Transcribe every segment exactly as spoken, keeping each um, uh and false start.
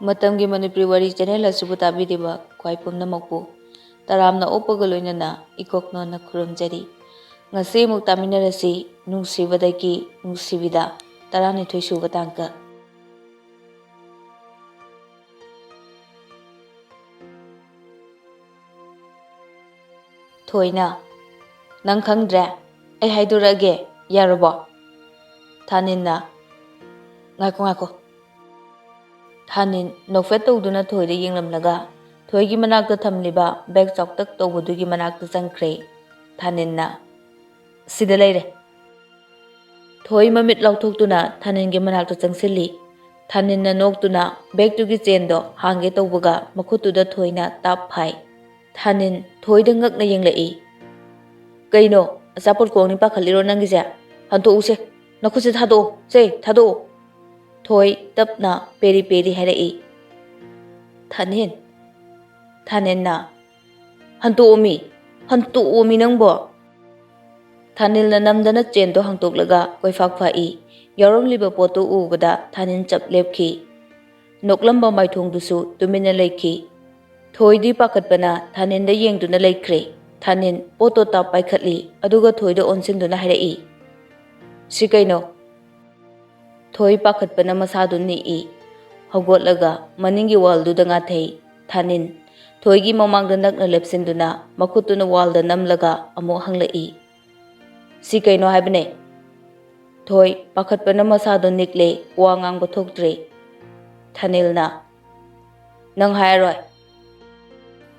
ꯃꯇꯝꯒꯤ ꯃꯅꯤꯄꯨꯔꯤ ꯋꯥꯔꯤ ꯆꯦꯅꯦꯜ ꯑꯁꯤꯕꯨ ꯇꯥꯕꯤꯔꯤꯕ ꯈ꯭ꯋꯥꯏ ꯄꯨꯝꯅꯃꯛꯄꯨ ꯇꯔꯥꯝꯅ ꯑꯣꯛꯄꯒ ꯂꯣꯏꯅꯅ ꯏꯀꯣꯛꯅꯣꯅ ꯈꯨꯔꯨꯝꯖꯔꯤ꯫ ꯉꯁꯤ ꯑꯃꯨꯛ ꯇꯥꯃꯤꯟꯅꯔꯁꯤ ꯅꯨꯡꯁꯤꯕꯗꯒꯤ ꯅꯨꯡꯁꯤꯕꯤꯗ, ꯇꯔꯥꯅꯤꯊꯣꯏ ꯁꯨꯕ ꯇꯥꯡꯀꯛ꯫ ꯊꯣꯏꯅ, "ꯅꯪ ꯈꯪꯗ꯭ꯔꯦ? ꯑꯩ ꯍꯥꯏꯗꯣꯔꯛꯑꯒꯦ, ꯌꯥꯔꯕꯣ?" ꯊꯥꯅꯤꯟꯅ, "ꯉꯥꯏꯈꯣ, ꯉꯥꯏꯈꯣ꯫" ꯊꯥꯅꯤꯟ ꯅꯣꯛꯐꯦꯠ ꯇꯧꯗꯨꯅ ꯊꯣꯏꯗ ꯌꯦꯡꯂꯝꯂꯒ ꯊꯣꯏꯒꯤ ꯃꯅꯥꯛꯇ ꯊꯝꯂꯤꯕ ꯕꯦꯒ ꯆꯥꯎꯇꯛ ꯇꯧꯕꯗꯨꯒꯤ ꯃꯅꯥꯛꯇ ꯆꯪꯈ꯭ꯔꯦ꯫ ꯊꯥꯅꯤꯟꯅ, "ꯁꯤꯗ ꯂꯩꯔꯦ꯫" ꯊꯣꯏ ꯃꯃꯤꯠ ꯂꯥꯎꯊꯣꯛꯇꯨꯅ ꯊꯥꯅꯤꯟꯒꯤ ꯃꯅꯥꯛꯇ ꯆꯪꯁꯤꯜꯂꯤ꯫ ꯊꯥꯅꯤꯟꯅ ꯅꯣꯛꯇꯨꯅ ꯕꯦꯒꯇꯨꯒꯤ ꯆꯦꯟꯗꯣ ꯍꯥꯡꯒꯦ ꯇꯧꯕꯒ ꯃꯈꯨꯠꯇꯨꯗ ꯊꯣꯏꯅ ꯇꯥꯞ ꯐꯥꯏ꯫ ꯊꯥꯅꯤꯟ ꯊꯣꯏꯗ ꯉꯛꯅ ꯌꯦꯡꯂꯛꯏ꯫ "ꯀꯩꯅꯣ, ꯑꯆꯥꯄꯣꯠ ꯀꯣꯡꯅꯤ ꯄꯥꯈꯠꯂꯤꯔꯣ ꯅꯪꯒꯤꯁꯦ? ꯍꯟꯇꯣꯛꯎꯁꯦ, ꯅꯈꯨꯠꯁꯦ ꯊꯥꯗꯣꯛꯑꯣ, ꯁꯦ, ꯊꯥꯗꯣꯛꯑꯣ!" ꯊꯣꯏ ꯇꯞꯅ ꯄꯦꯔꯤ ꯄꯦꯔꯤ ꯍꯥꯏꯔꯛꯏ꯫ ꯊꯥꯅꯤꯟ, ꯊꯥꯅꯤꯟꯅ, "ꯍꯟꯇꯣꯛꯑꯣꯃꯤ, ꯍꯟꯇꯣꯛꯑꯣꯃꯤ ꯅꯪꯕꯣ!" ꯊꯥꯅꯤꯜꯅ ꯅꯝꯗꯅ ꯆꯦꯟꯗꯣ ꯍꯥꯡꯇꯣꯛꯂꯒ ꯀꯣꯏꯐꯥꯛ ꯐꯥꯛꯏ꯫ ꯌꯥꯎꯔꯝꯂꯤꯕ ꯄꯣꯠꯇꯨ ꯎꯕꯗ ꯊꯥꯅꯤꯜ ꯆꯞ ꯂꯦꯞꯈꯤ꯫ ꯅꯣꯛꯂꯝꯕ ꯃꯥꯏꯊꯣꯡꯗꯨꯁꯨ ꯇꯨꯃꯤꯟꯅ ꯂꯩꯈꯤ꯫ ꯊꯣꯏꯗꯤ ꯄꯥꯈꯠꯄꯅ ꯊꯥꯅꯤꯜꯗ ꯌꯦꯡꯗꯨꯅ ꯂꯩꯈ꯭ꯔꯦ꯫ ꯊꯥꯅꯤꯜ ꯄꯣꯠꯇꯣ ꯇꯥꯞ ꯄꯥꯏꯈꯠꯂꯤ, ꯑꯗꯨꯒ ꯊꯣꯏꯗ ꯑꯣꯟꯁꯤꯟꯗꯨꯅ ꯍꯥꯏꯔꯛꯏ, "ꯁꯤ ꯀꯩꯅꯣ?" ꯊꯣꯏ ꯄꯥꯈꯠꯄꯅ ꯃꯁꯥꯗꯨ ꯅꯤꯛꯏ꯫ ꯍꯧꯒꯠꯂꯒ ꯃꯅꯤꯡꯒꯤ ꯋꯥꯜꯗꯨꯗ ꯉꯥꯊꯩ꯫ ꯊꯥꯅꯤꯜ ꯊꯣꯏꯒꯤ ꯃꯃꯥꯡꯗ ꯅꯛꯅ ꯂꯦꯞꯁꯤꯟꯗꯨꯅ ꯃꯈꯨꯠꯇꯨꯅ ꯋꯥꯜꯗ ꯅꯝꯂꯒ ꯑꯃꯨꯛ ꯍꯪꯂꯛꯏ, "ꯁꯤ ꯀꯩꯅꯣ ꯍꯥꯏꯕꯅꯦ?" ꯊꯣꯏ ꯄꯥꯈꯠꯄꯅ ꯃꯁꯥꯗꯣ ꯅꯤꯛꯂꯦ, ꯋꯥ ꯉꯥꯡꯕ ꯊꯣꯛꯇ꯭ꯔꯦ꯫ ꯊꯥꯅꯤꯜꯅ, "ꯅꯪ ꯍꯥꯏꯔꯣꯏ?"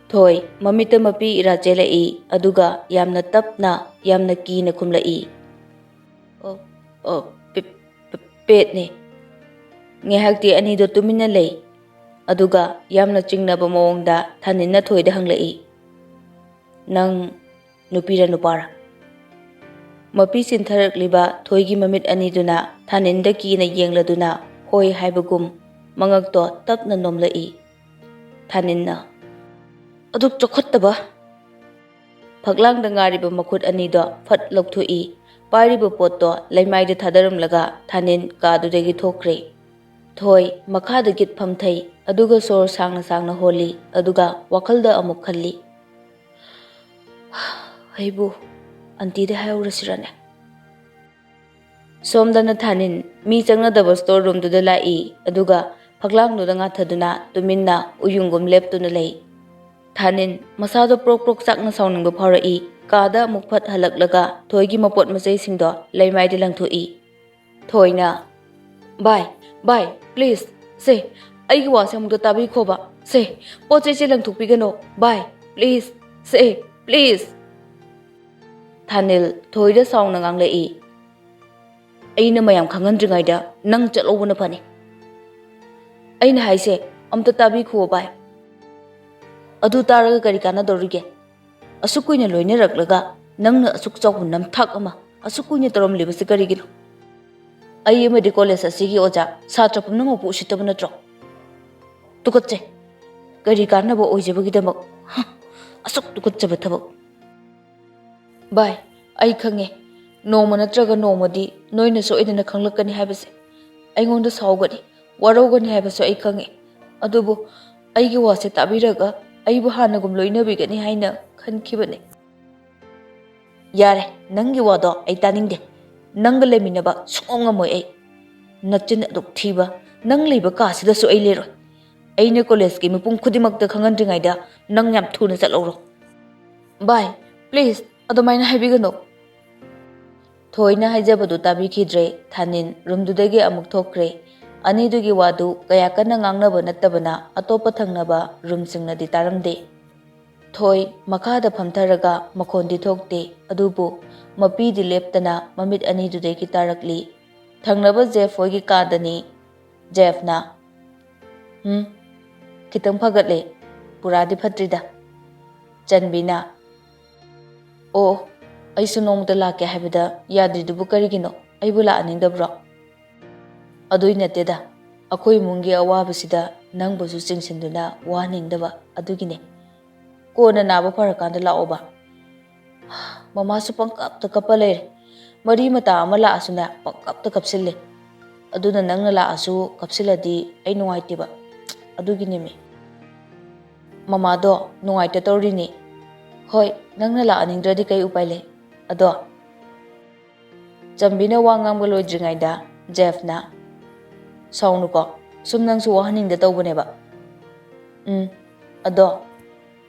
ꯊꯣꯏ ꯃꯃꯤꯠꯇ ꯃꯄꯤ ꯏꯔꯥ ꯆꯦꯜꯂꯛꯏ, ꯑꯗꯨꯒ ꯌꯥꯝꯅ ꯇꯞꯅ, ꯌꯥꯝꯅ ꯀꯤꯅ ꯈꯨꯝꯂꯛꯏ, "ꯑꯣ, ꯑꯣ, ꯄꯦ-, ꯄꯦ-, ꯄꯦꯠꯅꯦ꯫" ꯉꯥꯏꯍꯥꯛꯇꯤ ꯑꯅꯤꯗꯣ ꯇꯨꯃꯤꯟꯅ ꯂꯩ, ꯑꯗꯨꯒ ꯌꯥꯝꯅ ꯆꯤꯡꯅꯕ ꯃꯑꯣꯡꯗ ꯊꯥꯅꯤꯜꯅ ꯊꯣꯏꯗ ꯍꯪꯂꯛꯏ, "ꯅꯪ ꯅꯨꯄꯤꯔ ꯅꯨꯄꯥꯔ?" ꯃꯄꯤ ꯆꯤꯟꯊꯔꯛꯂꯤꯕ ꯊꯣꯏꯒꯤ ꯃꯃꯤꯠ ꯑꯅꯤꯗꯨꯅ ꯊꯥꯅꯤꯜꯗ ꯀꯤꯅ ꯌꯦꯡꯂꯗꯨꯅ ꯍꯣꯏ ꯍꯥꯏꯕꯒꯨꯝ ꯃꯉꯛꯇꯣ ꯇꯞꯅ ꯅꯣꯝꯂꯛꯏ꯫ ꯊꯥꯅꯤꯜꯅ, "ꯑꯗꯨꯛ ꯆꯥꯎꯈꯠꯇꯕ!" ꯐꯛꯂꯥꯡꯗ ꯉꯥꯔꯤꯕ ꯃꯈꯨꯠ ꯑꯅꯤꯗꯣ ꯐꯠ ꯂꯧꯊꯣꯛꯏ꯫ ꯄꯥꯏꯔꯤꯕ ꯄꯣꯠꯇꯣ ꯂꯩꯃꯥꯏꯗ ꯊꯥꯗꯔꯝꯂꯒ ꯊꯥꯅꯤꯜ ꯀꯥꯗꯨꯗꯒꯤ ꯊꯣꯛꯈ꯭ꯔꯦ꯫ ꯊꯣꯏ ꯃꯈꯥꯗ ꯒꯤꯠ ꯐꯝꯊꯩ, ꯑꯗꯨꯒ ꯁꯣꯔ ꯁꯥꯡꯅ ꯁꯥꯡꯅ ꯍꯣꯜꯂꯤ, ꯑꯗꯨꯒ ꯋꯥꯈꯜꯗ ꯑꯃꯨꯛ ꯈꯜꯂꯤ, "ꯑꯩꯕꯨ ꯑꯟꯇꯤꯗ ꯍꯥꯏꯍꯧꯔꯁꯤꯔꯅꯦ?" ꯁꯣꯝꯗꯅ ꯊꯥꯅꯤꯟ ꯃꯤ ꯆꯪꯅꯗꯕ ꯁ꯭ꯇꯣꯔ ꯔꯨꯝꯗꯨꯗ ꯂꯥꯛꯏ, ꯑꯗꯨꯒ ꯐꯛꯂꯥꯡꯗꯨꯗ ꯉꯥꯊꯗꯨꯅ ꯇꯨꯃꯤꯟꯅ ꯎꯌꯨꯡꯒꯨꯝ ꯂꯦꯞꯇꯨꯅ ꯂꯩ꯫ ꯊꯥꯅꯤꯟ ꯃꯁꯥꯗꯣ ꯄ꯭ꯔꯣꯛ ꯄ꯭ꯔꯣꯛ ꯆꯥꯛꯅ ꯁꯥꯎꯅꯤꯡꯕ ꯐꯥꯎꯔꯛꯏ꯫ ꯀꯥꯗ ꯑꯃꯨꯛ ꯐꯠ ꯍꯜꯂꯛꯂꯒ ꯊꯣꯏꯒꯤ ꯃꯄꯣꯠ ꯃꯆꯩꯁꯤꯡꯗꯣ ꯂꯩꯃꯥꯏꯗ ꯂꯪꯊꯣꯛꯏ꯫ ꯊꯣꯏꯅ, "ꯚꯥꯏ, ꯚꯥꯏ, ꯄ꯭ꯂꯤꯖ, ꯁꯦ, ꯑꯩꯒꯤ ꯋꯥꯁꯦ ꯑꯃꯨꯛꯇ ꯇꯥꯕꯤꯈꯣꯕ꯫ ꯁꯦ, ꯄꯣꯠ ꯆꯩꯁꯦ ꯂꯪꯊꯣꯛꯄꯤꯒꯅꯣ, ꯚꯥꯏ, ꯄ꯭ꯂꯤꯖ, ꯁꯦ, ꯄ꯭ꯂꯤꯖ!" ꯊꯥꯅꯤꯜ ꯊꯣꯏꯗ ꯁꯥꯎꯅ ꯉꯥꯡꯂꯛꯏ꯫ "ꯑꯩꯅ ꯃꯌꯥꯝ ꯈꯪꯍꯟꯗ꯭ꯔꯤꯉꯩꯗ ꯅꯪ ꯆꯠꯍꯧꯕꯅ ꯐꯅꯤ꯫ ꯑꯩꯅ ꯍꯥꯏꯁꯦ ꯑꯝꯇ ꯇꯥꯕꯤꯈꯨꯑꯣ ꯚꯥꯏ꯫ ꯑꯗꯨ ꯇꯥꯔꯒ ꯀꯔꯤ ꯀꯥꯟꯅꯗꯧꯔꯤꯒꯦ? ꯑꯁꯨꯛ ꯀꯨꯏꯅ ꯂꯣꯏꯅꯔꯛꯂꯒ ꯅꯪꯅ ꯑꯁꯨꯛ ꯆꯥꯎꯕ ꯅꯝꯊꯥꯛ ꯑꯃ ꯑꯁꯨꯛ ꯀꯨꯏꯅ ꯇꯧꯔꯝꯂꯤꯕꯁꯤ ꯀꯔꯤꯒꯤꯅꯣ? ꯑꯩ ꯑꯃꯗꯤ ꯀꯣꯂꯦꯖ ꯑꯁꯤꯒꯤ ꯑꯣꯖꯥ, ꯁꯥꯇ꯭ꯔ ꯄꯨꯝꯅꯃꯛꯄꯨ ꯎꯁꯤꯠꯇꯕ ꯅꯠꯇ꯭ꯔꯣ? ꯇꯨꯀꯠꯆꯩ꯫ ꯀꯔꯤ ꯀꯥꯟꯅꯕ ꯑꯣꯏꯖꯕꯒꯤꯗꯃꯛ? ꯍ, ꯑꯁꯨꯛ ꯇꯨꯀꯠꯆꯕ ꯊꯕꯛ!" "ꯚꯥꯏ, ꯑꯩ ꯈꯪꯉꯦ, ꯅꯣꯡꯃ ꯅꯠꯇ꯭ꯔꯒ ꯅꯣꯡꯃꯗꯤ ꯅꯣꯏꯅ ꯁꯣꯏꯗꯅ ꯈꯪꯂꯛꯀꯅꯤ ꯍꯥꯏꯕꯁꯦ꯫ ꯑꯩꯉꯣꯟꯗ ꯁꯥꯎꯒꯅꯤ, ꯋꯥꯔꯧꯒꯅꯤ ꯍꯥꯏꯕꯁꯨ ꯑꯩ ꯈꯪꯉꯦ꯫ ꯑꯗꯨꯕꯨ ꯑꯩꯒꯤ ꯋꯥꯁꯦ ꯇꯥꯕꯤꯔꯒ ꯑꯩꯕꯨ ꯍꯥꯟꯅꯒꯨꯝ ꯂꯣꯏꯅꯕꯤꯒꯅꯤ ꯍꯥꯏꯅ ꯈꯟꯈꯤꯕꯅꯦ꯫" "ꯌꯥꯔꯦ, ꯅꯪꯒꯤ ꯋꯥꯗꯣ ꯑꯩ ꯇꯥꯅꯤꯡꯗꯦ꯫ ꯅꯪꯒ ꯂꯩꯃꯤꯟꯅꯕ ꯁꯨꯡꯉꯝ ꯉꯝꯃꯣꯏ ꯑꯩ꯫ ꯅꯆꯤꯟ ꯑꯗꯨꯛ ꯊꯤꯕ, ꯅꯪ ꯂꯩꯕ ꯀꯥꯁꯤꯗꯁꯨ ꯑꯩ ꯂꯩꯔꯣꯏ꯫ ꯑꯩꯅ ꯀꯣꯂꯦꯖꯀꯤ ꯃꯤꯄꯨꯝ ꯈꯨꯗꯤꯡꯃꯛꯇ ꯈꯪꯍꯟꯗ꯭ꯔꯤꯉꯩꯗ ꯅꯪ ꯌꯥꯝ ꯊꯨꯅ ꯆꯠꯍꯧꯔꯣ꯫" "ꯚꯥꯏ, ꯄ꯭ꯂꯤꯖ, ꯑꯗꯨꯃꯥꯏꯅ ꯍꯥꯏꯕꯤꯒꯅꯨ꯫" ꯊꯣꯏꯅ ꯍꯥꯏꯖꯕꯗꯨ ꯇꯥꯕꯤꯈꯤꯗ꯭ꯔꯦ꯫ ꯊꯥꯅꯤꯟ ꯔꯨꯝꯗꯨꯗꯒꯤ ꯑꯃꯨꯛ ꯊꯣꯛꯈ꯭ꯔꯦ꯫ ꯑꯅꯤꯗꯨꯒꯤ ꯋꯥꯗꯨ ꯀꯌꯥ ꯀꯟꯅ ꯉꯥꯡꯅꯕ ꯅꯠꯇꯕꯅ ꯑꯇꯣꯞꯄ ꯊꯪꯅꯕ ꯔꯨꯝꯁꯤꯡꯅꯗꯤ ꯇꯥꯔꯝꯗꯦ꯫ ꯊꯣꯏ ꯃꯈꯥꯗ ꯐꯝꯊꯔꯒ ꯃꯈꯣꯟꯗꯤ ꯊꯣꯛꯇꯦ, ꯑꯗꯨꯕꯨ ꯃꯄꯤꯗꯤ ꯂꯦꯞꯇꯅ ꯃꯃꯤꯠ ꯑꯅꯤꯗꯨꯗꯒꯤ ꯇꯥꯔꯛꯂꯤ꯫ ꯊꯪꯅꯕ ꯖꯦꯐ ꯍꯣꯏꯒꯤ ꯀꯥꯗꯅꯤ꯫ ꯖꯦꯐꯅ, "ꯎꯝ, ꯈꯤꯇꯪ ꯐꯒꯠꯂꯦ, ꯄꯨꯔꯥꯗꯤ ꯐꯠꯇ꯭ꯔꯤꯗ꯫" ꯆꯟꯕꯤꯅ, "ꯑꯣ, ꯑꯩꯁꯨ ꯅꯣꯡꯃꯇ ꯂꯥꯛꯀꯦ ꯍꯥꯏꯕꯗ ꯌꯥꯗ꯭ꯔꯤꯗꯨꯕꯨ ꯀꯔꯤꯒꯤꯅꯣ? ꯑꯩꯕꯨ ꯂꯥꯛꯍꯟꯅꯤꯡꯗꯕ꯭ꯔꯣ?" "ꯑꯗꯨꯏ ꯅꯠꯇꯦꯗ, ꯑꯩꯈꯣꯏ ꯏꯃꯨꯡꯒꯤ ꯑꯋꯥꯕꯁꯤꯗ ꯅꯪꯕꯨꯁꯨ ꯆꯤꯡꯁꯤꯟꯗꯨꯅ ꯋꯥꯍꯟꯅꯤꯡꯗꯕ ꯑꯗꯨꯒꯤꯅꯦ꯫ ꯀꯣꯟꯅ ꯅꯥꯕ ꯐꯔꯀꯥꯟꯗ ꯂꯥꯛꯑꯣꯕ꯫" ꯃꯃꯥꯁꯨ ꯄꯪꯀꯞꯇ ꯀꯞꯄ ꯂꯩꯔꯦ꯫ ꯃꯔꯤ ꯃꯇꯥ ꯑꯃ ꯂꯥꯛꯑꯁꯨꯅꯦ, ꯄꯪꯀꯞꯇ ꯀꯞꯁꯤꯜꯂꯦ꯫ ꯑꯗꯨꯅ ꯅꯪꯅ ꯂꯥꯛꯑꯁꯨ ꯀꯞꯁꯤꯜꯂꯗꯤ ꯑꯩ ꯅꯨꯡꯉꯥꯏꯇꯦꯕ꯫ ꯑꯗꯨꯒꯤꯅꯦꯃꯤ꯫ ꯃꯃꯥꯗꯣ ꯅꯨꯡꯉꯥꯏꯇ ꯇꯧꯔꯤꯅꯤ꯫ ꯍꯣꯏ, ꯅꯪꯅ ꯂꯥꯛꯍꯟꯅꯤꯡꯗ꯭ꯔꯗꯤ ꯀꯩ ꯎꯄꯥꯏ ꯂꯩ? ꯑꯗꯣ ꯆꯝꯕꯤꯅ ꯋꯥ ꯉꯥꯡꯕ ꯂꯣꯏꯗ꯭ꯔꯤꯉꯩꯗ ꯖꯦꯐꯅ, "ꯁꯥꯎꯅꯨꯀꯣ, ꯁꯨꯝ ꯅꯪꯁꯨ ꯋꯥꯍꯟꯅꯤꯡꯗ ꯇꯧꯕꯅꯦꯕ꯫ ꯎꯝ, ꯑꯗꯣ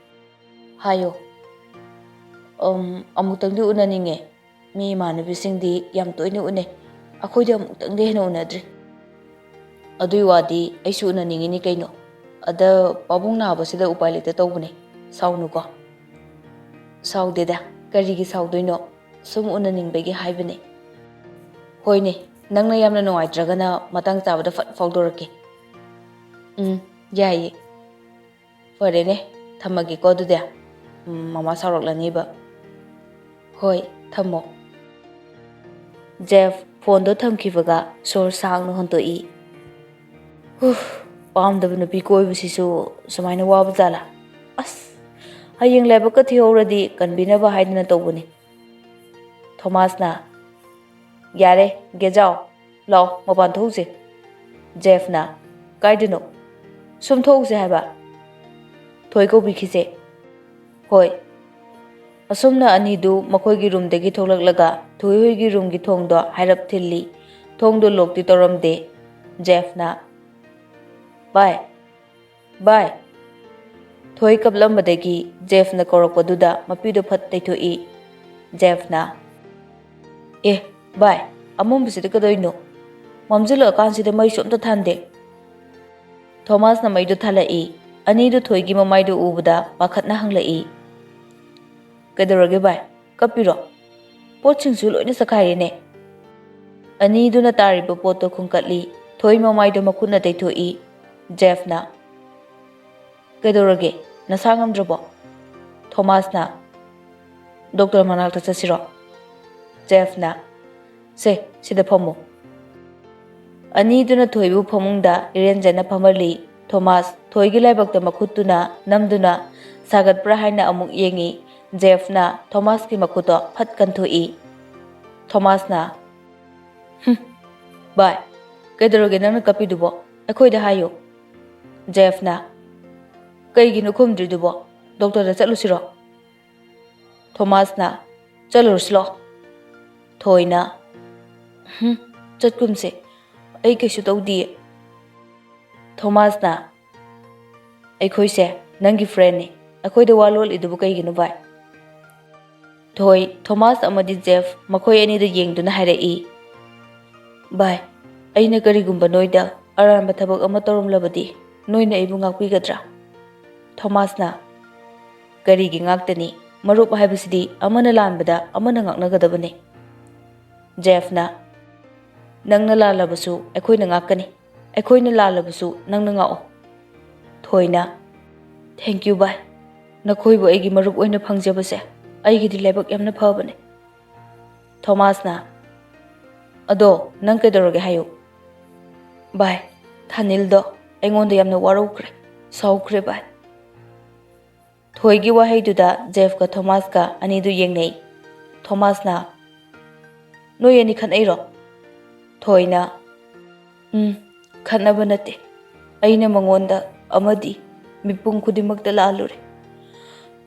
ꯍꯥꯏꯌꯣ꯫ "ꯎꯝ, ꯑꯃꯨꯛꯇꯪꯗꯤ ꯎꯅꯅꯤꯡꯉꯦ꯫ ꯃꯤ ꯏꯃꯥꯟꯅꯕꯤꯁꯤꯡꯗꯤ ꯌꯥꯝ ꯇꯣꯏꯅ ꯎꯅꯩ꯫ ꯑꯩꯈꯣꯏꯗꯤ ꯑꯃꯨꯛꯇꯪꯗꯤ ꯍꯦꯟꯅ ꯎꯅꯗ꯭ꯔꯤ꯫ ꯑꯗꯨꯏ ꯋꯥꯗꯤ ꯑꯩꯁꯨ ꯎꯅꯅꯤꯡꯉꯤꯅꯤ ꯀꯩꯅꯣ꯫ ꯑꯗ ꯄꯥꯕꯨꯡ ꯅꯥꯕꯁꯤꯗ ꯎꯄꯥꯏ ꯂꯩꯇ ꯇꯧꯕꯅꯦ꯫ ꯁꯥꯎꯅꯨꯀꯣ꯫" "ꯁꯥꯎꯗꯦꯗ, ꯀꯔꯤꯒꯤ ꯁꯥꯎꯗꯣꯏꯅꯣ? ꯁꯨꯝ ꯎꯅꯅꯤꯡꯕꯒꯤ ꯍꯥꯏꯕꯅꯦ꯫" "ꯍꯣꯏꯅꯦ, ꯅꯪꯅ ꯌꯥꯝꯅ ꯅꯨꯡꯉꯥꯏꯇ꯭ꯔꯒꯅ ꯃꯇꯥꯡ ꯆꯥꯕꯗ ꯐꯠ ꯐꯥꯎꯗꯣꯔꯛꯀꯦ꯫" "ꯎꯝ, ꯌꯥꯏꯌꯦ꯫ ꯐꯔꯦꯅꯦ, ꯊꯝꯃꯒꯦꯀꯣ ꯑꯗꯨꯗꯤ꯫ ꯎꯝ, ꯃꯃꯥ ꯁꯥꯎꯔꯛꯂꯅꯤꯕ꯫" "ꯍꯣꯏ, ꯊꯝꯃꯣ꯫" ꯖꯦꯐ ꯐꯣꯟꯗꯣ ꯊꯝꯈꯤꯕꯒ ꯁꯣꯔ ꯁꯥꯡꯅ ꯍꯣꯟꯇꯣꯛꯏ꯫ "ꯍꯨꯐ, ꯄꯥꯝꯗꯕ ꯅꯨꯄꯤ ꯀꯣꯏꯕꯁꯤꯁꯨ ꯁꯨꯃꯥꯏꯅ ꯋꯥꯕ ꯖꯥꯠꯂꯥ? ꯑꯁ, ꯍꯌꯦꯡ ꯂꯥꯏꯕꯛꯀ ꯊꯤꯍꯧꯔꯗꯤ ꯀꯟꯕꯤꯅꯕ ꯍꯥꯏꯗꯅ ꯇꯧꯕꯅꯤ꯫" ꯊꯣꯃꯥꯁꯅ, "ꯌꯥꯔꯦ, ꯒꯦꯖꯥꯎ, ꯂꯥꯛꯑꯣ, ꯃꯄꯥꯟ ꯊꯣꯛꯎꯁꯦ꯫" ꯖꯦꯐꯅ, "ꯀꯥꯏꯗꯅꯣ?" "ꯁꯨꯝ ꯊꯣꯛꯎꯁꯦ ꯍꯥꯏꯕ꯫" "ꯊꯣꯏ ꯀꯧꯕꯤꯈꯤꯁꯦ꯫" "ꯍꯣꯏ꯫" ꯑꯁꯨꯝꯅ ꯑꯅꯤꯗꯨ ꯃꯈꯣꯏꯒꯤ ꯔꯨꯝꯗꯒꯤ ꯊꯣꯛꯂꯛꯂꯒ ꯊꯣꯏ ꯍꯣꯏꯒꯤ ꯔꯨꯝꯒꯤ ꯊꯣꯡꯗꯣ ꯍꯥꯏꯔꯞ ꯊꯤꯜꯂꯤ꯫ ꯊꯣꯡꯗꯣ ꯂꯣꯛꯇꯤ ꯇꯧꯔꯝꯗꯦ꯫ ꯖꯦꯐꯅ, "ꯚꯥꯏ, ꯚꯥꯏ!" ꯊꯣꯏ ꯀꯞꯂꯝꯕꯗꯒꯤ ꯖꯦꯐꯅ ꯀꯧꯔꯛꯄꯗꯨꯗ ꯃꯄꯤꯗꯨ ꯐꯠ ꯇꯩꯊꯣꯛꯏ꯫ ꯖꯦꯐꯅ, "ꯑꯦ, ꯚꯥꯏ, ꯑꯃꯝꯕꯁꯤꯗ ꯀꯩꯗꯧꯔꯤꯅꯣ? ꯃꯝꯁꯤꯜꯂꯛꯑꯀꯥꯟꯁꯤꯗ ꯃꯩꯁꯨ ꯑꯝꯇ ꯊꯥꯟꯗꯦ꯫" ꯊꯣꯃꯥꯁꯅ ꯃꯩꯗꯨ ꯊꯥꯜꯂꯛꯏ꯫ ꯑꯅꯤꯗꯨ ꯊꯣꯏꯒꯤ ꯃꯃꯥꯏꯗꯨ ꯎꯕꯗ ꯄꯥꯈꯠꯅ ꯍꯪꯂꯛꯏ, "ꯀꯩꯗꯧꯔꯒꯦ ꯚꯥꯏ? ꯀꯞꯄꯤꯔꯣ? ꯄꯣꯠꯁꯤꯡꯁꯨ ꯂꯣꯏꯅ ꯆꯈꯥꯏꯔꯦꯅꯦ꯫" ꯑꯅꯤꯗꯨꯅ ꯇꯥꯔꯤꯕ ꯄꯣꯠꯇꯣ ꯈꯨꯟꯀꯠꯂꯤ꯫ ꯊꯣꯏ ꯃꯃꯥꯏꯗꯣ ꯃꯈꯨꯠꯅ ꯇꯩꯊꯣꯛꯏ꯫ ꯖꯦꯐꯅ, "ꯀꯩꯗꯧꯔꯒꯦ? ꯅꯁꯥ ꯉꯝꯗ꯭ꯔꯕꯣ?" ꯊꯣꯃꯥꯁꯅ, "ꯗꯣꯛꯇꯔ ꯃꯅꯥꯛꯇ ꯆꯠꯁꯤꯔꯣ?" ꯖꯦꯐꯅ, "ꯁꯦ, ꯁꯤꯗ ꯐꯝꯃꯣ꯫" ꯑꯅꯤꯗꯨꯅ ꯊꯣꯏꯕꯨ ꯐꯃꯨꯡꯗ ꯏꯔꯦꯟꯖꯅ ꯐꯝꯍꯜꯂꯤ꯫ ꯊꯣꯃꯥꯁ ꯊꯣꯏꯒꯤ ꯂꯥꯏꯕꯛꯇ ꯃꯈꯨꯠꯇꯨꯅ ꯅꯝꯗꯨꯅ ꯁꯥꯒꯠꯄ꯭ꯔꯥ ꯍꯥꯏꯅ ꯑꯃꯨꯛ ꯌꯦꯡꯉꯤ꯫ ꯖꯦꯐꯅ ꯊꯣꯃꯥꯁꯀꯤ ꯃꯈꯨꯠꯇꯣ ꯐꯠ ꯀꯟꯊꯣꯛꯏ꯫ ꯊꯣꯃꯥꯁꯅ, "ꯍꯨꯝ, ꯚꯥꯏ, "ꯀꯩꯗꯧꯔꯒꯦ ꯅꯪꯅ ꯀꯞꯄꯤꯗꯨꯕꯣ? ꯑꯩꯈꯣꯏꯗ ꯍꯥꯏꯌꯨ꯫" ꯖꯦꯐꯅ, "ꯀꯩꯒꯤꯅꯣ ꯈꯨꯝꯗ꯭ꯔꯤꯗꯨꯕꯣ? ꯗꯣꯛꯇꯔꯗ ꯆꯠꯂꯨꯁꯤꯔꯣ?" ꯊꯣꯃꯥꯁꯅ, "ꯆꯠꯂꯨꯔꯁꯤꯂꯣ꯫" ꯊꯣꯏꯅ, "ꯍꯨꯝ, ꯆꯠꯀꯨꯝꯁꯦ, ꯑꯩ ꯀꯩꯁꯨ ꯇꯧꯗꯤꯌꯦ꯫" ꯊꯣꯃꯥꯁꯅ, "ꯑꯩꯈꯣꯏꯁꯦ ꯅꯪꯒꯤ ꯐ꯭ꯔꯦꯟꯅꯤ, ꯑꯩꯈꯣꯏꯗ ꯋꯥ ꯂꯣꯠꯂꯤꯗꯨꯕꯨ ꯀꯩꯒꯤꯅꯣ ꯚꯥꯏ?" ꯊꯣꯏ, ꯊꯣꯃꯥꯁ ꯑꯃꯗꯤ ꯖꯦꯐ ꯃꯈꯣꯏ ꯑꯅꯤꯗ ꯌꯦꯡꯗꯨꯅ ꯍꯥꯏꯔꯛꯏ, "ꯚꯥꯏ, ꯑꯩꯅ ꯀꯔꯤꯒꯨꯝꯕ ꯅꯣꯏꯗ ꯑꯔꯥꯟꯕ ꯊꯕꯛ ꯑꯃ ꯇꯧꯔꯝꯂꯕꯗꯤ ꯅꯣꯏꯅ ꯑꯩꯕꯨ ꯉꯥꯛꯄꯤꯒꯗ꯭ꯔꯥ?" ꯊꯣꯃꯥꯁꯅ, "ꯀꯔꯤꯒꯤ ꯉꯥꯛꯇꯅꯤ? ꯃꯔꯨꯞ ꯍꯥꯏꯕꯁꯤꯗꯤ ꯑꯃꯅ ꯂꯥꯟꯕꯗ ꯑꯃꯅ ꯉꯥꯛꯅꯒꯗꯕꯅꯤ꯫" ꯖꯦꯐꯅ, "ꯅꯪꯅ ꯂꯥꯜꯂꯕꯁꯨ ꯑꯩꯈꯣꯏꯅ ꯉꯥꯛꯀꯅꯤ, ꯑꯩꯈꯣꯏꯅ ꯂꯥꯜꯂꯕꯁꯨ ꯅꯪꯅ ꯉꯥꯛꯑꯣ꯫" ꯊꯣꯏꯅ, "Thank you ꯚꯥꯏ, ꯅꯈꯣꯏꯕꯨ ꯑꯩꯒꯤ ꯃꯔꯨꯞ ꯑꯣꯏꯅ ꯐꯪꯖꯕꯁꯦ ꯑꯩꯒꯤꯗꯤ ꯂꯥꯏꯕꯛ ꯌꯥꯝꯅ ꯐꯕꯅꯦ꯫" ꯊꯣꯃꯥꯁꯅ, "ꯑꯗꯣ ꯅꯪ ꯀꯩꯗꯧꯔꯒꯦ ꯍꯥꯏꯌꯨ?" "ꯚꯥꯏ, ꯊꯥꯅꯤꯜꯗꯣ ꯑꯩꯉꯣꯟꯗ ꯌꯥꯝꯅ ꯋꯥꯔꯧꯈ꯭ꯔꯦ, ꯁꯥꯎꯈ꯭ꯔꯦ ꯚꯥꯏ꯫" ꯊꯣꯏꯒꯤ ꯋꯥꯍꯩꯗꯨꯗ ꯖꯦꯐꯀ ꯊꯣꯃꯥꯁꯀ ꯑꯅꯤꯗꯨ ꯌꯦꯡꯅꯩ꯫ ꯊꯣꯃꯥꯁꯅ, "ꯅꯣꯏ ꯑꯅꯤ ꯈꯠꯅꯩꯔꯣ?" ꯊꯣꯏꯅ, "ꯎꯝ, ꯈꯠꯅꯕ ꯅꯠꯇꯦ꯫ ꯑꯩꯅ ꯃꯉꯣꯟꯗ ꯑꯃꯗꯤ ꯃꯤꯄꯨꯝ ꯈꯨꯗꯤꯡꯃꯛꯇ ꯂꯥꯜꯂꯨꯔꯦ꯫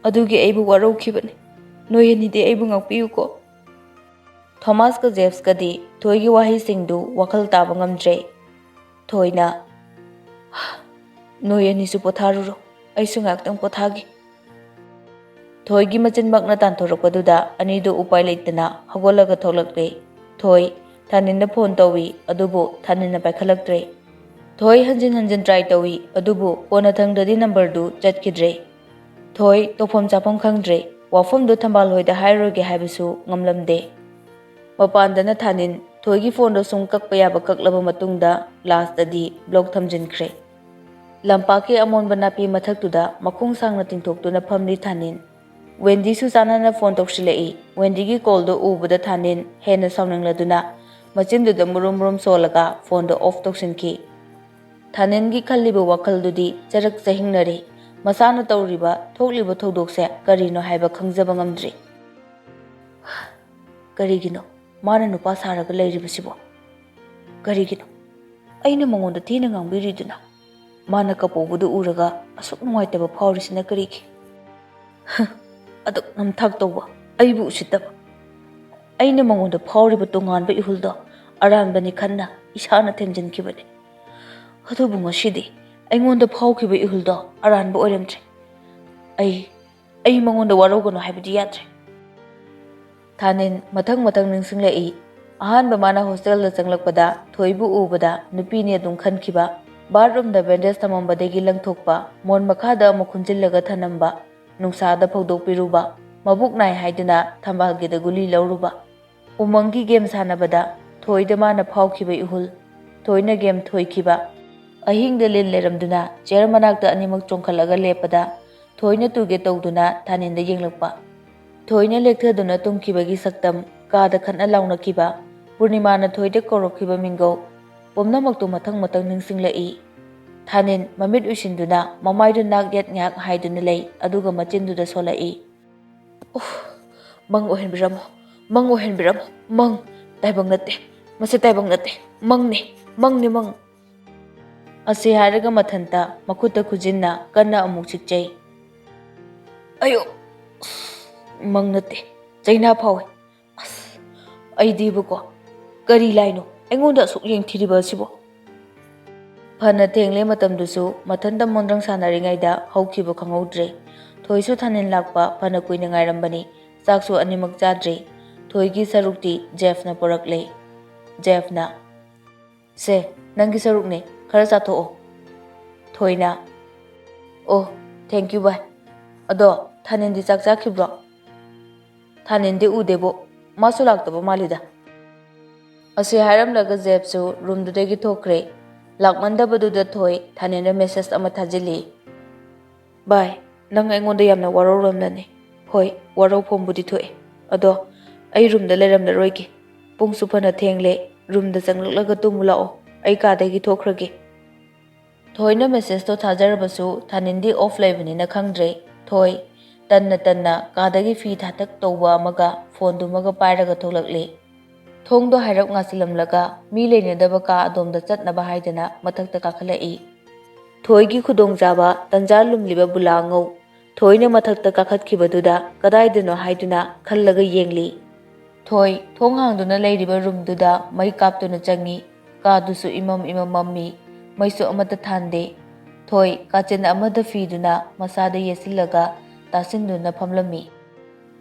ꯑꯗꯨꯒꯤ ꯑꯩꯕꯨ ꯋꯥꯔꯧꯈꯤꯕꯅꯤ꯫ ꯅꯣꯏ ꯑꯅꯤꯗꯤ ꯑꯩꯕꯨ ꯉꯥꯛꯄꯤꯌꯨꯀꯣ꯫" ꯊꯣꯃꯥꯁꯀ ꯖꯦꯐꯁꯀꯗꯤ ꯊꯣꯏꯒꯤ ꯋꯥꯍꯩꯁꯤꯡꯗꯨ ꯋꯥꯈꯜ ꯇꯥꯕ ꯉꯝꯗ꯭ꯔꯦ꯫ ꯊꯣꯏꯅ, "ꯅꯣꯏ ꯑꯅꯤꯁꯨ ꯄꯣꯊꯥꯔꯨꯔꯣ, ꯑꯩꯁꯨ ꯉꯥꯏꯍꯥꯛꯇꯪ ꯄꯣꯊꯥꯒꯦ꯫" ꯊꯣꯏꯒꯤ ꯃꯆꯤꯟꯃꯛꯅ ꯇꯥꯟꯊꯣꯔꯛꯄꯗꯨꯗ ꯑꯅꯤꯗꯨ ꯎꯄꯥꯏ ꯂꯩꯇꯅ ꯍꯧꯒꯠꯂꯒ ꯊꯣꯛꯂꯛꯂꯦ꯫ ꯊꯣꯏ, ꯊꯥꯅꯤꯟꯗ ꯐꯣꯟ ꯇꯧꯏ, ꯑꯗꯨꯕꯨ ꯊꯥꯅꯤꯟꯅ ꯄꯥꯏꯈꯠꯂꯛꯇ꯭ꯔꯦ꯫ ꯊꯣꯏ ꯍꯟꯖꯤꯟ ꯍꯟꯖꯤꯟ ꯇ꯭ꯔꯥꯏ ꯇꯧꯏ, ꯑꯗꯨꯕꯨ ꯀꯣꯟꯅꯊꯪꯗꯗꯤ ꯅꯝꯕꯔꯗꯨ ꯆꯠꯈꯤꯗ꯭ꯔꯦ꯫ ꯊꯣꯏ ꯇꯧꯐꯝ ꯆꯥꯐꯝ ꯈꯪꯗ꯭ꯔꯦ꯫ ꯋꯥꯐꯝꯗꯨ ꯊꯝꯕꯥꯜ ꯍꯣꯏꯗ ꯍꯥꯏꯔꯣꯏꯒꯦ ꯍꯥꯏꯕꯁꯨ ꯉꯝꯂꯝꯗꯦ꯫ ꯃꯄꯥꯟꯗꯅ ꯊꯥꯅꯤꯟ ꯊꯣꯏꯒꯤ ꯐꯣꯟꯗꯣ ꯁꯨꯝ ꯀꯛꯄ ꯌꯥꯕ ꯀꯛꯂꯕ ꯃꯇꯨꯡꯗ ꯂꯥꯁꯇꯗꯤ ꯕ꯭ꯂꯣꯛ ꯊꯝꯖꯤꯟꯈ꯭ꯔꯦ꯫ ꯂꯝꯄꯥꯛꯀꯤ ꯑꯃꯣꯟꯕ ꯅꯥꯄꯤ ꯃꯊꯛꯇꯨꯗ ꯃꯈꯣꯡ ꯁꯥꯡꯅ ꯇꯤꯡꯊꯣꯛꯇꯨꯅ ꯐꯝꯂꯤ ꯊꯥꯅꯤꯟ꯫ ꯋꯦꯟꯗꯤꯁꯨ ꯆꯥꯟꯅꯅ ꯐꯣꯟ ꯇꯧꯁꯤꯜꯂꯛꯏ꯫ ꯋꯦꯟꯗꯤꯒꯤ ꯀꯣꯜꯗꯣ ꯎꯕꯗ ꯊꯥꯅꯤꯟ ꯍꯦꯟꯅ ꯁꯥꯎꯅꯤꯡꯂꯗꯨꯅ ꯃꯆꯤꯟꯗꯨꯗ ꯃꯨꯔꯨꯝ ꯃꯨꯔꯨꯝ ꯁꯣꯜꯂꯒ ꯐꯣꯟꯗꯣ ꯑꯣꯐ ꯇꯧꯁꯤꯟꯈꯤ꯫ ꯊꯥꯅꯤꯟꯒꯤ ꯈꯜꯂꯤꯕ ꯋꯥꯈꯜꯗꯨꯗꯤ ꯆꯔꯛ ꯆꯍꯤꯡꯅꯔꯦ꯫ ꯃꯁꯥꯅ ꯇꯧꯔꯤꯕ, ꯊꯣꯛꯂꯤꯕ ꯊꯧꯗꯣꯛꯁꯦ ꯀꯔꯤꯅꯣ ꯍꯥꯏꯕ ꯈꯪꯖꯕ ꯉꯝꯗ꯭ꯔꯤ꯫ ꯀꯔꯤꯒꯤꯅꯣ ꯃꯥꯅ ꯅꯨꯄꯥ ꯁꯥꯔꯒ ꯂꯩꯔꯤꯕꯁꯤꯕꯣ? ꯀꯔꯤꯒꯤꯅꯣ? ꯑꯩꯅ ꯃꯉꯣꯟꯗ ꯊꯤꯅ ꯉꯥꯡꯕꯤꯔꯤꯗꯨꯅ? ꯃꯥꯅ ꯀꯞꯄꯧꯕꯗꯨ ꯎꯔꯒ ꯑꯁꯨꯛ ꯅꯨꯡꯉꯥꯏꯇꯕ ꯐꯥꯎꯔꯤꯁꯤꯅ ꯀꯔꯤꯒꯤ? ꯍ, ꯑꯗꯨꯛ ꯅꯝꯊꯥꯛ ꯇꯧꯕ ꯑꯩꯕꯨ ꯎꯁꯤꯠꯇꯕ꯫ ꯑꯩꯅ ꯃꯉꯣꯟꯗ ꯐꯥꯎꯔꯤꯕ ꯇꯣꯉꯥꯟꯕ ꯏꯍꯨꯜꯗꯣ ꯑꯔꯥꯟꯕꯅꯤ ꯈꯟꯅ ꯏꯁꯥꯅ ꯊꯦꯝꯖꯤꯟꯈꯤꯕꯅꯤ꯫ ꯑꯗꯨꯕꯨ ꯉꯁꯤꯗꯤ ꯑꯩꯉꯣꯟꯗ ꯐꯥꯎꯈꯤꯕ ꯏꯍꯨꯜꯗꯣ ꯑꯔꯥꯟꯕ ꯑꯣꯏꯔꯝꯗ꯭ꯔꯦ꯫ ꯑꯩ, ꯑꯩ ꯃꯉꯣꯟꯗ ꯋꯥꯔꯧꯒꯅꯨ ꯍꯥꯏꯕꯗꯤ ꯌꯥꯗ꯭ꯔꯦ꯫ ꯊꯥꯅꯤꯟ ꯃꯊꯪ ꯃꯊꯪ ꯅꯤꯡꯁꯤꯡꯂꯛꯏ꯫ ꯑꯍꯥꯟꯕ ꯃꯥꯅ ꯍꯣꯁꯇꯦꯜꯗ ꯆꯪꯂꯛꯄꯗ ꯊꯣꯏꯕꯨ ꯎꯕꯗ ꯅꯨꯄꯤꯅꯤ ꯑꯗꯨꯝ ꯈꯟꯈꯤꯕ, ꯕꯥꯠꯔꯨꯝꯗ ꯕꯦꯟꯗꯦꯖ ꯊꯝꯃꯝꯕꯗꯒꯤ ꯂꯪꯊꯣꯛꯄ, ꯃꯣꯟ ꯃꯈꯥꯗ ꯑꯃꯨꯛ ꯈꯨꯟꯖꯤꯜꯂꯒ ꯊꯅꯝꯕ, ꯅꯨꯡꯁꯥꯗ ꯐꯧꯗꯣꯛꯄꯤꯔꯨꯕ, ꯃꯕꯨꯛ ꯅꯥꯏ ꯍꯥꯏꯗꯨꯅ ꯊꯝꯕꯥꯜꯒꯤꯗ ꯒꯨꯂꯤ ꯂꯧꯔꯨꯕ, ꯎꯃꯪꯒꯤ ꯒꯦꯝ ꯁꯥꯟꯅꯕꯗ ꯊꯣꯏꯗ ꯃꯥꯅ ꯐꯥꯎꯈꯤꯕ ꯏꯍꯨꯜ, ꯊꯣꯏꯅ ꯒꯦꯝ ꯊꯣꯏꯈꯤꯕ, ꯑꯍꯤꯡꯗ ꯂꯤꯟ ꯂꯩꯔꯝꯗꯨꯅ ꯆꯤꯌꯔ ꯃꯅꯥꯛꯇ ꯑꯅꯤꯃꯛ ꯆꯣꯡꯈꯠꯂꯒ ꯂꯦꯞꯄꯗ ꯊꯣꯏꯅ ꯇꯨꯒꯦ ꯇꯧꯗꯨꯅ ꯊꯥꯅꯤꯟꯗ ꯌꯦꯡꯂꯛꯄ, ꯊꯣꯏꯅ ꯂꯦꯛꯊꯗꯨꯅ ꯇꯨꯝꯈꯤꯕꯒꯤ ꯁꯛꯇꯝ, ꯀꯥꯗ ꯈꯠꯅ ꯂꯥꯎꯅꯈꯤꯕ, ꯄꯨꯔꯅꯤꯃꯥꯅ ꯊꯣꯏꯗ ꯀꯧꯔꯛꯈꯤꯕ ꯃꯤꯡꯒꯧ, ꯄꯨꯝꯅꯃꯛꯇꯨ ꯃꯊꯪ ꯃꯊꯪ ꯅꯤꯡꯁꯤꯡꯂꯛꯏ꯫ ꯊꯥꯅꯤꯟ ꯃꯃꯤꯠ ꯎꯏꯁꯤꯟꯗꯨꯅ ꯃꯃꯥꯏꯗꯨ ꯅꯥꯛ ꯌꯦꯠ ꯉꯥꯛ ꯍꯥꯏꯗꯨꯅ ꯂꯩ, ꯑꯗꯨꯒ ꯃꯆꯤꯟꯗꯨꯗ ꯁꯣꯜꯂꯛꯏ꯫ ꯎꯐ, ꯃꯪ ꯑꯣꯏꯍꯟꯕꯤꯔꯝꯃꯣ, ꯃꯪ ꯑꯣꯏꯍꯟꯕꯤꯔꯝꯃꯣ, ꯃꯪ꯫ ꯇꯥꯏꯕꯪ ꯅꯠꯇꯦ, ꯃꯁꯤ ꯇꯥꯏꯕꯪ ꯅꯠꯇꯦ, ꯃꯪꯅꯤ, ꯃꯪꯅꯤ, ꯃꯪ꯫ ꯑꯁꯤ ꯍꯥꯏꯔꯒ ꯃꯊꯟꯇ ꯃꯈꯨꯠꯇ ꯈꯨꯖꯤꯟꯅ ꯀꯟꯅ ꯑꯃꯨꯛ ꯆꯤꯛꯆꯩ꯫ ꯑꯌꯣ! ꯃꯪ ꯅꯠꯇꯦ, ꯆꯩꯅꯥ ꯐꯥꯎꯏ꯫ ꯑꯁ, ꯑꯩꯗꯤꯕꯀꯣ, ꯀꯔꯤ ꯂꯥꯏꯅꯣ ꯑꯩꯉꯣꯟꯗ ꯑꯁꯨꯛ ꯌꯦꯡꯊꯤꯔꯤꯕ ꯑꯁꯤꯕꯣ? ꯐꯅ ꯊꯦꯡꯂꯦ ꯃꯇꯝꯗꯨꯁꯨ ꯃꯊꯟꯇ ꯃꯣꯟꯗ꯭ꯔꯪ ꯁꯥꯟꯅꯔꯤꯉꯩꯗ ꯍꯧꯈꯤꯕ ꯈꯪꯍꯧꯗ꯭ꯔꯦ꯫ ꯊꯣꯏꯁꯨ ꯊꯥꯅꯤꯟ ꯂꯥꯛꯄ ꯐꯅ ꯀꯨꯏꯅ ꯉꯥꯏꯔꯝꯕꯅꯤ꯫ ꯆꯥꯛꯁꯨ ꯑꯅꯤꯃꯛ ꯆꯥꯗ꯭ꯔꯤ꯫ ꯊꯣꯏꯒꯤ ꯁꯔꯨꯛꯇꯤ ꯖꯦꯐꯅ ꯄꯨꯔꯛꯂꯦ꯫ ꯖꯦꯐꯅ, "ꯁꯦ, ꯅꯪꯒꯤ ꯁꯔꯨꯛꯅꯦ, ꯈꯔ ꯆꯥꯊꯣꯛꯑꯣ꯫" ꯊꯣꯏꯅ, "ꯑꯣ, thank you ꯚꯥꯏ꯫ ꯑꯗꯣ ꯊꯥꯅꯤꯟꯗꯤ ꯆꯥꯛ ꯆꯥꯈꯤꯕ꯭ꯔꯣ? ꯊꯥꯅꯤꯟꯗꯤ ꯎꯗꯦꯕꯣ, ꯃꯥꯁꯨ ꯂꯥꯛꯇꯕ ꯃꯥꯜꯂꯤꯗ꯫" ꯑꯁꯤ ꯍꯥꯏꯔꯝꯂꯒ ꯖꯦꯐꯁꯨ ꯔꯨꯝꯗꯨꯗꯒꯤ ꯊꯣꯛꯈ꯭ꯔꯦ꯫ ꯂꯥꯛꯃꯟꯗꯕꯗꯨꯗ ꯊꯣꯏ ꯊꯥꯅꯤꯟꯗ ꯃꯦꯁꯦꯖ ꯑꯃ ꯊꯥꯖꯤꯜꯂꯤ꯫ "ꯚꯥꯏ, ꯅꯪ ꯑꯩꯉꯣꯟꯗ ꯌꯥꯝꯅ ꯋꯥꯔꯧꯔꯝꯂꯅꯤ꯫ ꯍꯣꯏ, ꯋꯥꯔꯧꯐꯝꯕꯨꯗꯤ ꯊꯣꯛꯑꯦ꯫ ꯑꯗꯣ ꯑꯩ ꯔꯨꯝꯗ ꯂꯩꯔꯝꯂꯔꯣꯏꯒꯦ꯫ ꯄꯨꯡꯁꯨ ꯐꯅ ꯊꯦꯡꯂꯦ꯫ ꯔꯨꯝꯗ ꯆꯪꯂꯛꯂꯒ ꯇꯨꯝꯃꯨ ꯂꯥꯛꯑꯣ꯫ ꯑꯩ ꯀꯥꯗꯒꯤ ꯊꯣꯛꯈ꯭ꯔꯒꯦ꯫" ꯊꯣꯏꯅ ꯃꯦꯁꯦꯖꯇꯣ ꯊꯥꯖꯔꯕꯁꯨ ꯊꯥꯅꯤꯟꯗꯤ ꯑꯣꯐ ꯂꯩꯕꯅꯤꯅ ꯈꯪꯗ꯭ꯔꯦ꯫ ꯊꯣꯏ ꯇꯟꯅ ꯇꯟꯅ ꯀꯥꯗꯒꯤ ꯐꯤ ꯊꯥꯇꯛ ꯇꯧꯕ ꯑꯃꯒ ꯐꯣꯟꯗꯨꯃꯒ ꯄꯥꯏꯔꯒ ꯊꯣꯛꯂꯛꯂꯦ꯫ ꯊꯣꯡꯗꯣ ꯍꯥꯏꯔꯞ ꯉꯥꯁꯤꯜꯂꯝꯂꯒ ꯃꯤ ꯂꯩꯅꯗꯕ ꯀꯥ ꯑꯗꯣꯝꯗ ꯆꯠꯅꯕ ꯍꯥꯏꯗꯅ ꯃꯊꯛꯇ ꯀꯥꯈꯠꯂꯛꯏ꯫ ꯊꯣꯏꯒꯤ ꯈꯨꯗꯣꯡꯆꯥꯕ ꯇꯟꯖꯥ ꯂꯨꯝꯂꯤꯕ ꯕꯨꯂꯥꯉꯧ ꯊꯣꯏꯅ ꯃꯊꯛꯇ ꯀꯥꯈꯠꯈꯤꯕꯗꯨꯗ ꯀꯗꯥꯏꯗꯅꯣ ꯍꯥꯏꯗꯨꯅ ꯈꯜꯂꯒ ꯌꯦꯡꯂꯤ꯫ ꯊꯣꯏ ꯊꯣꯡ ꯍꯥꯡꯗꯨꯅ ꯂꯩꯔꯤꯕ ꯔꯨꯝꯗꯨꯗ ꯃꯩ ꯀꯥꯞꯇꯨꯅ ꯆꯪꯉꯤ꯫ ꯀꯥꯗꯨꯁꯨ ꯏꯃꯝ ꯏꯃꯝ ꯃꯝꯃꯤ꯫ ꯃꯩꯁꯨ ꯑꯃꯠꯇ ꯊꯥꯟꯗꯦ꯫ ꯊꯣꯏ ꯀꯥꯆꯤꯟ ꯑꯃꯗ ꯐꯤꯗꯨꯅ ꯃꯁꯥꯗ ꯌꯦꯠꯁꯤꯜꯂꯒ ꯇꯥꯁꯤꯟꯗꯨꯅ ꯐꯝꯂꯝꯃꯤ꯫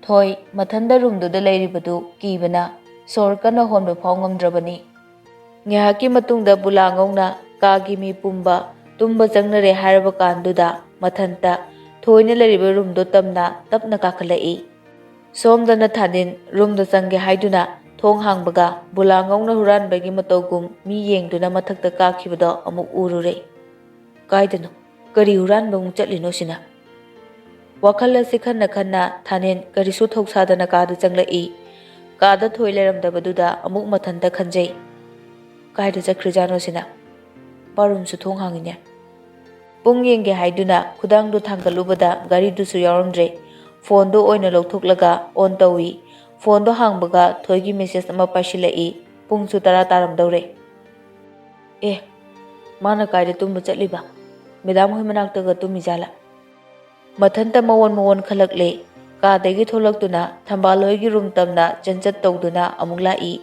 ꯊꯣꯏ ꯃꯊꯟꯗ ꯔꯨꯝꯗꯨꯗ ꯂꯩꯔꯤꯕꯗꯨ ꯀꯤꯕꯅ ꯁꯣꯔ ꯀꯟꯅ ꯍꯣꯟꯕ ꯐꯥꯎ ꯉꯝꯗ꯭ꯔꯕꯅꯤ꯫ ꯉꯥꯏꯍꯥꯛꯀꯤ ꯃꯇꯨꯡꯗ ꯕꯨꯂꯥꯉꯧꯅ ꯀꯥꯒꯤ ꯃꯤ ꯄꯨꯝꯕ ꯇꯨꯝꯕ ꯆꯪꯅꯔꯦ ꯍꯥꯏꯔꯕ ꯀꯥꯟꯗꯨꯗ ꯃꯊꯟꯇ ꯊꯣꯏꯅ ꯂꯩꯔꯤꯕ ꯔꯨꯝꯗꯣ ꯇꯝꯅ ꯇꯞꯅ ꯀꯥꯈꯠꯂꯛꯏ꯫ ꯁꯣꯝꯗꯅ ꯊꯥꯅꯤꯟ ꯔꯨꯝꯗ ꯆꯪꯒꯦ ꯍꯥꯏꯗꯨꯅ ꯊꯣꯡ ꯍꯥꯡꯕꯒ ꯕꯨꯂꯥꯉꯧꯅ ꯍꯨꯔꯥꯟꯕꯒꯤ ꯃꯇꯧꯒꯨꯝ ꯃꯤ ꯌꯦꯡꯗꯨꯅ ꯃꯊꯛꯇ ꯀꯥꯈꯤꯕꯗꯣ ꯑꯃꯨꯛ ꯎꯔꯨꯔꯦ꯫ ꯀꯥꯏꯗꯅꯣ? ꯀꯔꯤ ꯍꯨꯔꯥꯟꯕ ꯑꯃꯨꯛ ꯆꯠꯂꯤꯅꯣ ꯁꯤꯅ? ꯋꯥꯈꯜ ꯑꯁꯤ ꯈꯟꯅ ꯈꯟꯅ ꯊꯥꯅꯤꯟ ꯀꯔꯤꯁꯨ ꯊꯧꯁꯥꯗꯅ ꯀꯥꯗ ꯆꯪꯂꯛꯏ꯫ ꯀꯥꯗ ꯊꯣꯏ ꯂꯩꯔꯝꯗꯕꯗꯨꯗ ꯑꯃꯨꯛ ꯃꯊꯟꯇ ꯈꯟꯖꯩ꯫ ꯀꯥꯏꯗ ꯆꯠꯈ꯭ꯔꯤꯖꯥꯠꯅꯣ ꯁꯤꯅ? ꯕꯥꯔꯨꯝꯁꯨ ꯊꯣꯡ ꯍꯥꯡꯉꯤꯅꯦ꯫ ꯄꯨꯡ ꯌꯦꯡꯒꯦ ꯍꯥꯏꯗꯨꯅ ꯈꯨꯗꯥꯡꯗꯨ ꯊꯥꯡꯒꯠꯂꯨꯕꯗ ꯒꯥꯔꯤꯗꯨꯁꯨ ꯌꯥꯎꯔꯝꯗ꯭ꯔꯦ꯫ ꯐꯣꯟꯗꯣ ꯑꯣꯏꯅ ꯂꯧꯊꯣꯛꯂꯒ ꯑꯣꯟ ꯇꯧꯏ꯫ ꯐꯣꯟꯗꯣ ꯍꯥꯡꯕꯒ ꯊꯣꯏꯒꯤ ꯃꯦꯁꯦꯖ ꯑꯃ ꯄꯥꯏꯁꯤꯜꯂꯛꯏ꯫ ꯄꯨꯡꯁꯨ ꯇꯔꯥ ꯇꯥꯔꯝꯗꯧꯔꯦ꯫ ꯑꯦ, ꯃꯥꯅ ꯀꯥꯏꯗ ꯇꯨꯝꯕ ꯆꯠꯂꯤꯕ? ꯃꯦꯗꯥꯝ ꯍꯣꯏ ꯃꯅꯥꯛꯇꯒ ꯇꯨꯝꯃꯤꯖꯥꯠꯂꯥ? ꯃꯊꯟꯇ ꯃꯑꯣꯟ ꯃꯑꯣꯟ ꯈꯜꯂꯛꯂꯦ꯫ ꯀꯥꯗꯒꯤ ꯊꯣꯛꯂꯛꯇꯨꯅ ꯊꯝꯕꯥꯜ ꯍꯣꯏꯒꯤ ꯔꯨꯝ ꯇꯝꯅ ꯆꯦꯟꯆꯠ ꯇꯧꯗꯨꯅ ꯑꯃꯨꯛ ꯂꯥꯛꯏ꯫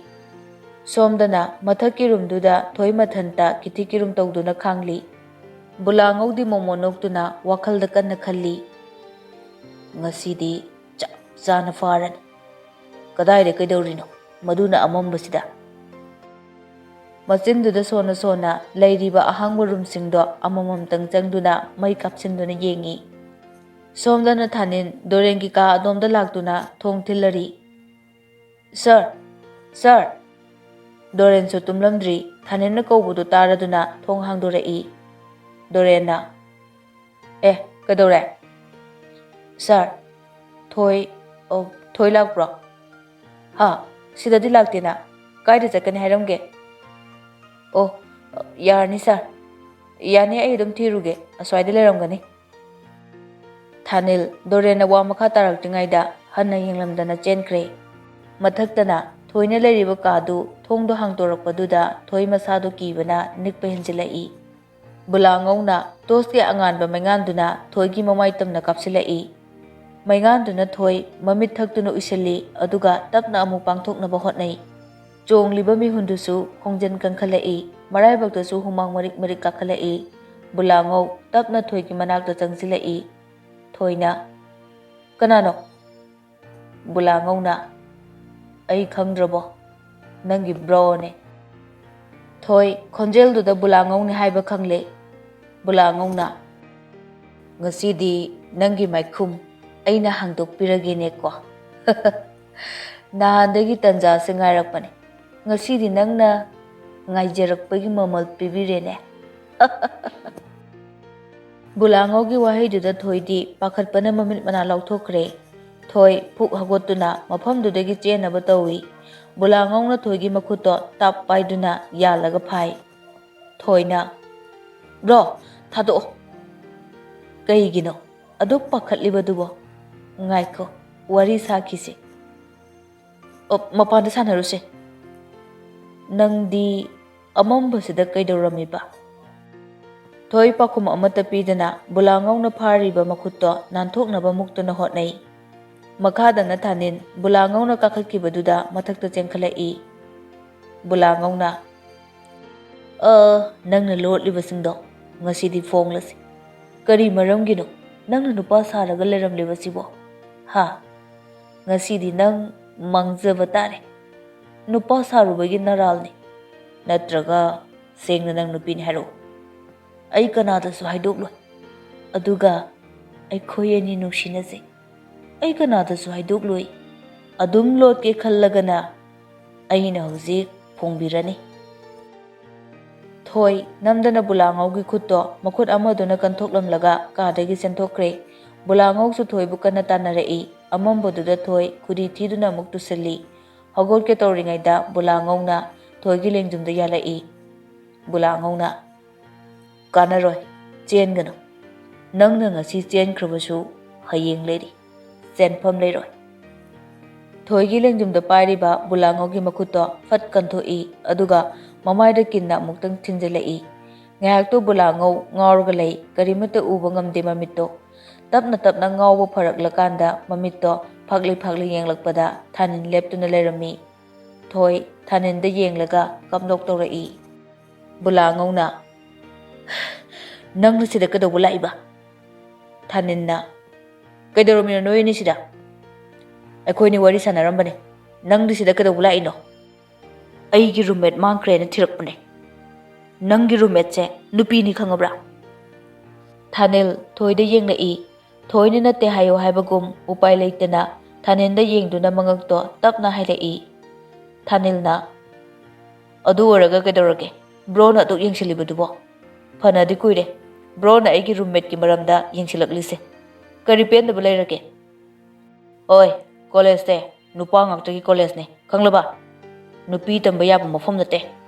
ꯁꯣꯝꯗꯅ ꯃꯊꯛꯀꯤ ꯔꯨꯝꯗꯨꯗ ꯊꯣꯏ ꯃꯊꯟꯇ ꯀꯤꯊꯤ ꯀꯤꯔꯨꯝ ꯇꯧꯗꯨꯅ ꯈꯥꯡꯂꯤ꯫ ꯕꯨꯂꯥꯉꯧꯗꯤ ꯃꯣꯃꯣꯟ ꯅꯣꯛꯇꯨꯅ ꯋꯥꯈꯜꯗ ꯀꯟꯅ ꯈꯜꯂꯤ꯫ ꯉꯁꯤꯗꯤ ꯆꯞ ꯆꯥꯅ ꯐꯥꯔꯅꯤ꯫ ꯀꯗꯥꯏꯗ ꯀꯩꯗꯧꯔꯤꯅꯣ ꯃꯗꯨꯅ ꯑꯃꯝꯕꯁꯤꯗ? ꯃꯆꯤꯟꯗꯨꯗ ꯁꯣꯟꯅ ꯁꯣꯟꯅ ꯂꯩꯔꯤꯕ ꯑꯍꯥꯡꯕ ꯔꯨꯝꯁꯤꯡꯗꯣ ꯑꯃꯃꯝꯇꯪ ꯆꯪꯗꯨꯅ ꯃꯩ ꯀꯥꯞꯁꯤꯟꯗꯨꯅ ꯌꯦꯡꯉꯤ꯫ ꯁꯣꯝꯗꯅ ꯊꯥꯅꯤꯟ ꯗꯣꯔꯦꯟꯒꯤ ꯀꯥ ꯑꯗꯣꯝꯗ ꯂꯥꯛꯇꯨꯅ ꯊꯣꯡ ꯊꯤꯜꯂꯔꯤ꯫ "ꯁꯥꯔ! ꯁꯥꯔ!" ꯗꯣꯔꯦꯟꯁꯨ ꯇꯨꯝꯂꯝꯗ꯭ꯔꯤ꯫ ꯊꯥꯅꯤꯟꯅ ꯀꯧꯕꯗꯨ ꯇꯥꯔꯗꯨꯅ ꯊꯣꯡ ꯍꯥꯡꯗꯣꯔꯛꯏ꯫ ꯗꯣꯔꯦꯟꯅ, "ꯑꯦ, ꯀꯩꯗꯧꯔꯦ?" "ꯁꯥꯔ, ꯊꯣꯏ, ꯑꯣ, ꯊꯣꯏ ꯂꯥꯛꯄ꯭ꯔꯣ?" "ꯍꯥ? ꯁꯤꯗꯗꯤ ꯂꯥꯛꯇꯦꯅ꯫ ꯀꯥꯏꯗ ꯆꯠꯀꯅꯤ ꯍꯥꯏꯔꯝꯒꯦ?" "ꯑꯣ, ꯌꯥꯔꯅꯤ ꯁꯥꯔ꯫ ꯌꯥꯅꯤ, ꯑꯩ ꯑꯗꯨꯝ ꯊꯤꯔꯨꯒꯦ꯫ ꯑꯁ꯭ꯋꯥꯏꯗ ꯂꯩꯔꯝꯒꯅꯤ꯫" ꯊꯥꯅꯤꯜ ꯗꯣꯔꯦꯟꯅ ꯋꯥ ꯃꯈꯥ ꯇꯥꯔꯛꯇ꯭ꯔꯤꯉꯩꯗ ꯍꯟꯅ ꯌꯦꯡꯂꯝꯗꯅ ꯆꯦꯟꯈ꯭ꯔꯦ꯫ ꯃꯊꯛꯇꯅ ꯊꯣꯏꯅ ꯂꯩꯔꯤꯕ ꯀꯥꯗꯨ ꯊꯣꯡꯗꯣ ꯍꯥꯡꯗꯣꯔꯛꯄꯗꯨꯗ ꯊꯣꯏ ꯃꯁꯥꯗꯣ ꯀꯤꯕꯅ ꯅꯤꯛꯄ ꯍꯦꯟꯖꯤꯜꯂꯛꯏ꯫ ꯕꯨꯂꯥꯉꯧꯅ ꯇꯣꯔꯆꯀꯤ ꯑꯉꯥꯟꯕ ꯃꯩꯉꯥꯟꯗꯨꯅ ꯊꯣꯏꯒꯤ ꯃꯃꯥꯏ ꯇꯝꯅ ꯀꯥꯞꯁꯤꯜꯂꯛꯏ꯫ ꯃꯩꯉꯥꯟꯗꯨꯅ ꯊꯣꯏ ꯃꯃꯤꯠ ꯊꯛꯇꯨꯅ ꯎꯏꯁꯤꯜꯂꯤ, ꯑꯗꯨꯒ ꯇꯞꯅ ꯑꯃꯨꯛ ꯄꯥꯡꯊꯣꯛꯅꯕ ꯍꯣꯠꯅꯩ꯫ ꯆꯣꯡꯂꯤꯕ ꯃꯤꯍꯨꯟꯗꯨꯁꯨ ꯈꯣꯡꯖꯟ ꯀꯟꯈꯠꯂꯛꯏ, ꯃꯔꯥꯏꯕꯛꯇꯁꯨ ꯍꯨꯃꯥꯡ ꯃꯔꯤꯛ ꯃꯔꯤꯛ ꯀꯥꯈꯠꯂꯛꯏ꯫ ꯕꯨꯂꯥꯉꯧ ꯇꯞꯅ ꯊꯣꯏꯒꯤ ꯃꯅꯥꯛꯇ ꯆꯪꯁꯤꯜꯂꯛꯏ꯫ ꯊꯣꯏꯅ, "ꯀꯅꯥꯅꯣ?" ꯕꯨꯂꯥꯉꯧꯅ, "ꯑꯩ ꯈꯪꯗ꯭ꯔꯕꯣ? ꯅꯪꯒꯤ ꯕ꯭ꯔꯣꯅꯦ꯫" ꯊꯣꯏ ꯈꯣꯟꯖꯦꯜꯗꯨꯗ ꯕꯨꯂꯥꯉꯧꯅꯦ ꯍꯥꯏꯕ ꯈꯪꯂꯦ꯫ ꯕꯨꯂꯥꯉꯧꯅ, "ꯉꯁꯤꯗꯤ ꯅꯪꯒꯤ ꯃꯥꯏꯈꯨꯝ ꯑꯩꯅ ꯍꯥꯡꯗꯣꯛꯄꯤꯔꯒꯦꯅꯦꯀꯣ꯫" "ꯅꯍꯥꯟꯗꯒꯤ ꯇꯟꯖꯥꯁꯦ ꯉꯥꯏꯔꯛꯄꯅꯦ꯫ ꯉꯁꯤꯗꯤ ꯅꯪꯅ ꯉꯥꯏꯖꯔꯛꯄꯒꯤ ꯃꯃꯜ ꯄꯤꯕꯤꯔꯦꯅꯦ꯫" ꯕꯨꯂꯥꯉꯧꯒꯤ ꯋꯥꯍꯩꯗꯨꯗ ꯊꯣꯏꯗꯤ ꯄꯥꯈꯠꯄꯅ ꯃꯃꯤꯠ ꯃꯅꯥ ꯂꯥꯎꯊꯣꯛꯈ꯭ꯔꯦ꯫ ꯊꯣꯏ ꯐꯨꯛ ꯍꯧꯒꯠꯇꯨꯅ ꯃꯐꯝꯗꯨꯗꯒꯤ ꯆꯦꯟꯅꯕ ꯇꯧꯏ꯫ ꯕꯨꯂꯥꯉꯧꯅ ꯊꯣꯏꯒꯤ ꯃꯈꯨꯠꯇꯣ ꯇꯞ ꯄꯥꯏꯗꯨꯅ ꯌꯥꯜꯂꯒ ꯐꯥꯏ꯫ ꯊꯣꯏꯅ, "ꯕ꯭ꯔꯣ, ꯊꯥꯗꯣꯛꯑꯣ꯫" "ꯀꯩꯒꯤꯅꯣ ꯑꯗꯨꯛ ꯄꯥꯈꯠꯂꯤꯕꯗꯨꯕꯣ? ꯉꯥꯏꯈꯣ, ꯋꯥꯔꯤ ꯁꯥꯈꯤꯁꯦ꯫ ꯑꯣ, ꯃꯄꯥꯟꯗ ꯁꯥꯟꯅꯔꯨꯁꯦ꯫ ꯅꯪꯗꯤ ꯑꯃꯝꯕꯁꯤꯗ ꯀꯩꯗꯧꯔꯝꯃꯤꯕ?" ꯊꯣꯏ ꯄꯥꯎꯈꯨꯝ ꯑꯃꯠꯇ ꯄꯤꯗꯅ ꯕꯨꯂꯥꯉꯧꯅ ꯐꯥꯔꯤꯕ ꯃꯈꯨꯠꯇꯣ ꯅꯥꯟꯊꯣꯛꯅꯕ ꯃꯨꯛꯇꯨꯅ ꯍꯣꯠꯅꯩ꯫ ꯃꯈꯥꯗꯅ ꯊꯥꯅꯤꯟ ꯕꯨꯂꯥꯉꯧꯅ ꯀꯥꯈꯠꯈꯤꯕꯗꯨꯗ ꯃꯊꯛꯇ ꯆꯦꯟꯈꯠꯂꯛꯏ꯫ ꯕꯨꯂꯥꯉꯧꯅ, "ꯑ, ꯅꯪꯅ ꯂꯣꯠꯂꯤꯕꯁꯤꯡꯗꯣ ꯉꯁꯤꯗꯤ ꯐꯣꯡꯂꯁꯤ꯫ ꯀꯔꯤ ꯃꯔꯝꯒꯤꯅꯣ ꯅꯪꯅ ꯅꯨꯄꯥ ꯁꯥꯔꯒ ꯂꯩꯔꯝꯂꯤꯕꯁꯤꯕꯣ? ꯍꯥ? ꯉꯁꯤꯗꯤ ꯅꯪ ꯃꯥꯡꯖꯕ ꯇꯥꯔꯦ꯫ ꯅꯨꯄꯥ ꯁꯥꯔꯨꯕꯒꯤ ꯅꯔꯥꯜꯅꯤ꯫ ꯅꯠꯇ꯭ꯔꯒ ꯁꯦꯡꯅ ꯅꯪ ꯅꯨꯄꯤꯅꯤ ꯍꯥꯏꯔꯛꯎ꯫ ꯑꯩ ꯀꯅꯥꯗꯁꯨ ꯍꯥꯏꯗꯣꯛꯂꯣꯏ꯫ ꯑꯗꯨꯒ ꯑꯩꯈꯣꯏ ꯑꯅꯤ ꯅꯨꯡꯁꯤꯅꯁꯦ꯫ ꯑꯩ ꯀꯅꯥꯗꯁꯨ ꯍꯥꯏꯗꯣꯛꯂꯣꯏ꯫ ꯑꯗꯨꯝ ꯂꯣꯠꯀꯦ ꯈꯜꯂꯒꯅ ꯑꯩꯅ ꯍꯧꯖꯤꯛ ꯐꯣꯡꯕꯤꯔꯅꯤ꯫" ꯊꯣꯏ ꯅꯝꯗꯅ ꯕꯨꯂꯥꯉꯧꯒꯤ ꯈꯨꯠꯇꯣ ꯃꯈꯨꯠ ꯑꯃꯗꯨꯅ ꯀꯟꯊꯣꯛꯂꯝꯂꯒ ꯀꯥꯗꯒꯤ ꯆꯦꯟꯊꯣꯛꯈ꯭ꯔꯦ꯫ ꯕꯨꯂꯥꯉꯧꯁꯨ ꯊꯣꯏꯕꯨ ꯀꯟꯅ ꯇꯥꯟꯅꯔꯛꯏ꯫ ꯑꯃꯝꯕꯗꯨꯗ ꯊꯣꯏ ꯈꯨꯗꯤ ꯊꯤꯗꯨꯅ ꯑꯃꯨꯛ ꯇꯨꯁꯤꯜꯂꯤ꯫ ꯍꯧꯒꯠꯀꯦ ꯇꯧꯔꯤꯉꯩꯗ ꯕꯨꯂꯥꯉꯧꯅ ꯊꯣꯏꯒꯤ ꯂꯦꯡꯖꯨꯝꯗ ꯌꯥꯜꯂꯛꯏ꯫ ꯕꯨꯂꯥꯉꯧꯅ, "ꯀꯥꯟꯅꯔꯣꯏ, ꯆꯦꯟꯒꯅꯨ꯫ ꯅꯪꯅ ꯉꯁꯤ ꯆꯦꯟꯈ꯭ꯔꯕꯁꯨ ꯍꯌꯦꯡ ꯂꯩꯔꯤ, ꯆꯦꯟꯐꯝ ꯂꯩꯔꯣꯏ꯫" ꯊꯣꯏꯒꯤ ꯂꯦꯡꯖꯨꯝꯗ ꯄꯥꯏꯔꯤꯕ ꯕꯨꯂꯥꯉꯧꯒꯤ ꯃꯈꯨꯠꯇꯣ ꯐꯠ ꯀꯟꯊꯣꯛꯏ, ꯑꯗꯨꯒ ꯃꯃꯥꯏꯗ ꯀꯤꯟꯅ ꯑꯃꯨꯛꯇꯪ ꯊꯤꯟꯖꯤꯜꯂꯛꯏ꯫ ꯉꯥꯏꯍꯥꯛꯇꯨ ꯕꯨꯂꯥꯉꯧ ꯉꯥꯎꯔꯒ ꯂꯩ, ꯀꯔꯤꯃꯠꯇ ꯎꯕ ꯉꯝꯗꯦ ꯃꯃꯤꯠꯇꯣ꯫ ꯇꯞꯅ ꯇꯞꯅ ꯉꯥꯎꯕ ꯐꯔꯛꯂꯀꯥꯟꯗ ꯃꯃꯤꯠꯇꯣ ꯐꯥꯛꯂꯤ ꯐꯥꯛꯂꯤ ꯌꯦꯡꯂꯛꯄꯗ ꯊꯥꯅꯤꯟ ꯂꯦꯞꯇꯨꯅ ꯂꯩꯔꯝꯃꯤ꯫ ꯊꯣꯏ ꯊꯥꯅꯤꯟꯗ ꯌꯦꯡꯂꯒ ꯀꯝꯂꯣꯛ ꯇꯧꯔꯛꯏ꯫ ꯕꯨꯂꯥꯉꯧꯅ, "ꯅꯪꯅ ꯁꯤꯗ ꯀꯩꯗꯧꯕ ꯂꯥꯛꯏꯕ?" ꯊꯥꯅꯤꯟꯅ, "ꯀꯩꯗꯧꯔꯝꯃꯤꯅꯣ ꯅꯣꯏ ꯑꯅꯤꯁꯤꯗ? ꯑꯩꯈꯣꯏꯅꯤ ꯋꯥꯔꯤ ꯁꯥꯟꯅꯔꯝꯕꯅꯦ꯫ ꯅꯪꯗꯤ ꯁꯤꯗ ꯀꯩꯗꯧꯕ ꯂꯥꯛꯏꯅꯣ?" "ꯑꯩꯒꯤ ꯔꯨꯝꯃꯦꯠ ꯃꯥꯡꯈ꯭ꯔꯦꯅ ꯊꯤꯔꯛꯄꯅꯦ꯫ ꯅꯪꯒꯤ ꯔꯨꯝꯃꯦꯠꯁꯦ ꯅꯨꯄꯤꯅꯤ ꯈꯪꯉꯕ꯭ꯔꯥ?" ꯊꯥꯅꯤꯜ ꯊꯣꯏꯗ ꯌꯦꯡꯂꯛꯏ꯫ ꯊꯣꯏꯅ ꯅꯠꯇꯦ ꯍꯥꯏꯌꯣ ꯍꯥꯏꯕꯒꯨꯝ ꯎꯄꯥꯏ ꯂꯩꯇꯅ ꯊꯥꯅꯤꯜꯗ ꯌꯦꯡꯗꯨꯅ ꯃꯉꯛꯇꯣ ꯇꯞꯅ ꯍꯥꯏꯔꯛꯏ꯫ ꯊꯥꯅꯤꯜꯅ, "ꯑꯗꯨ ꯑꯣꯏꯔꯒ ꯀꯩꯗꯧꯔꯒꯦ? ꯕ꯭ꯔꯣꯅ ꯑꯗꯨꯛ ꯌꯦꯡꯁꯤꯜꯂꯤꯕꯗꯨꯕꯣ? ꯐꯅꯗꯤ ꯀꯨꯏꯔꯦ ꯕ꯭ꯔꯣꯅ ꯑꯩꯒꯤ ꯔꯨꯝꯃꯦꯠꯀꯤ ꯃꯔꯝꯗ ꯌꯦꯡꯁꯤꯜꯂꯛꯂꯤꯁꯦ꯫ ꯀꯔꯤ ꯄꯦꯟꯗꯕ ꯂꯩꯔꯒꯦ?" "ꯍꯣꯏ, ꯀꯣꯂꯦꯖꯁꯦ ꯅꯨꯄꯥ ꯉꯥꯛꯇꯒꯤ ꯀꯣꯂꯦꯖꯅꯦ, ꯈꯪꯂꯕ? ꯅꯨꯄꯤ ꯇꯝꯕ ꯌꯥꯕ ꯃꯐꯝ ꯅꯠꯇꯦ꯫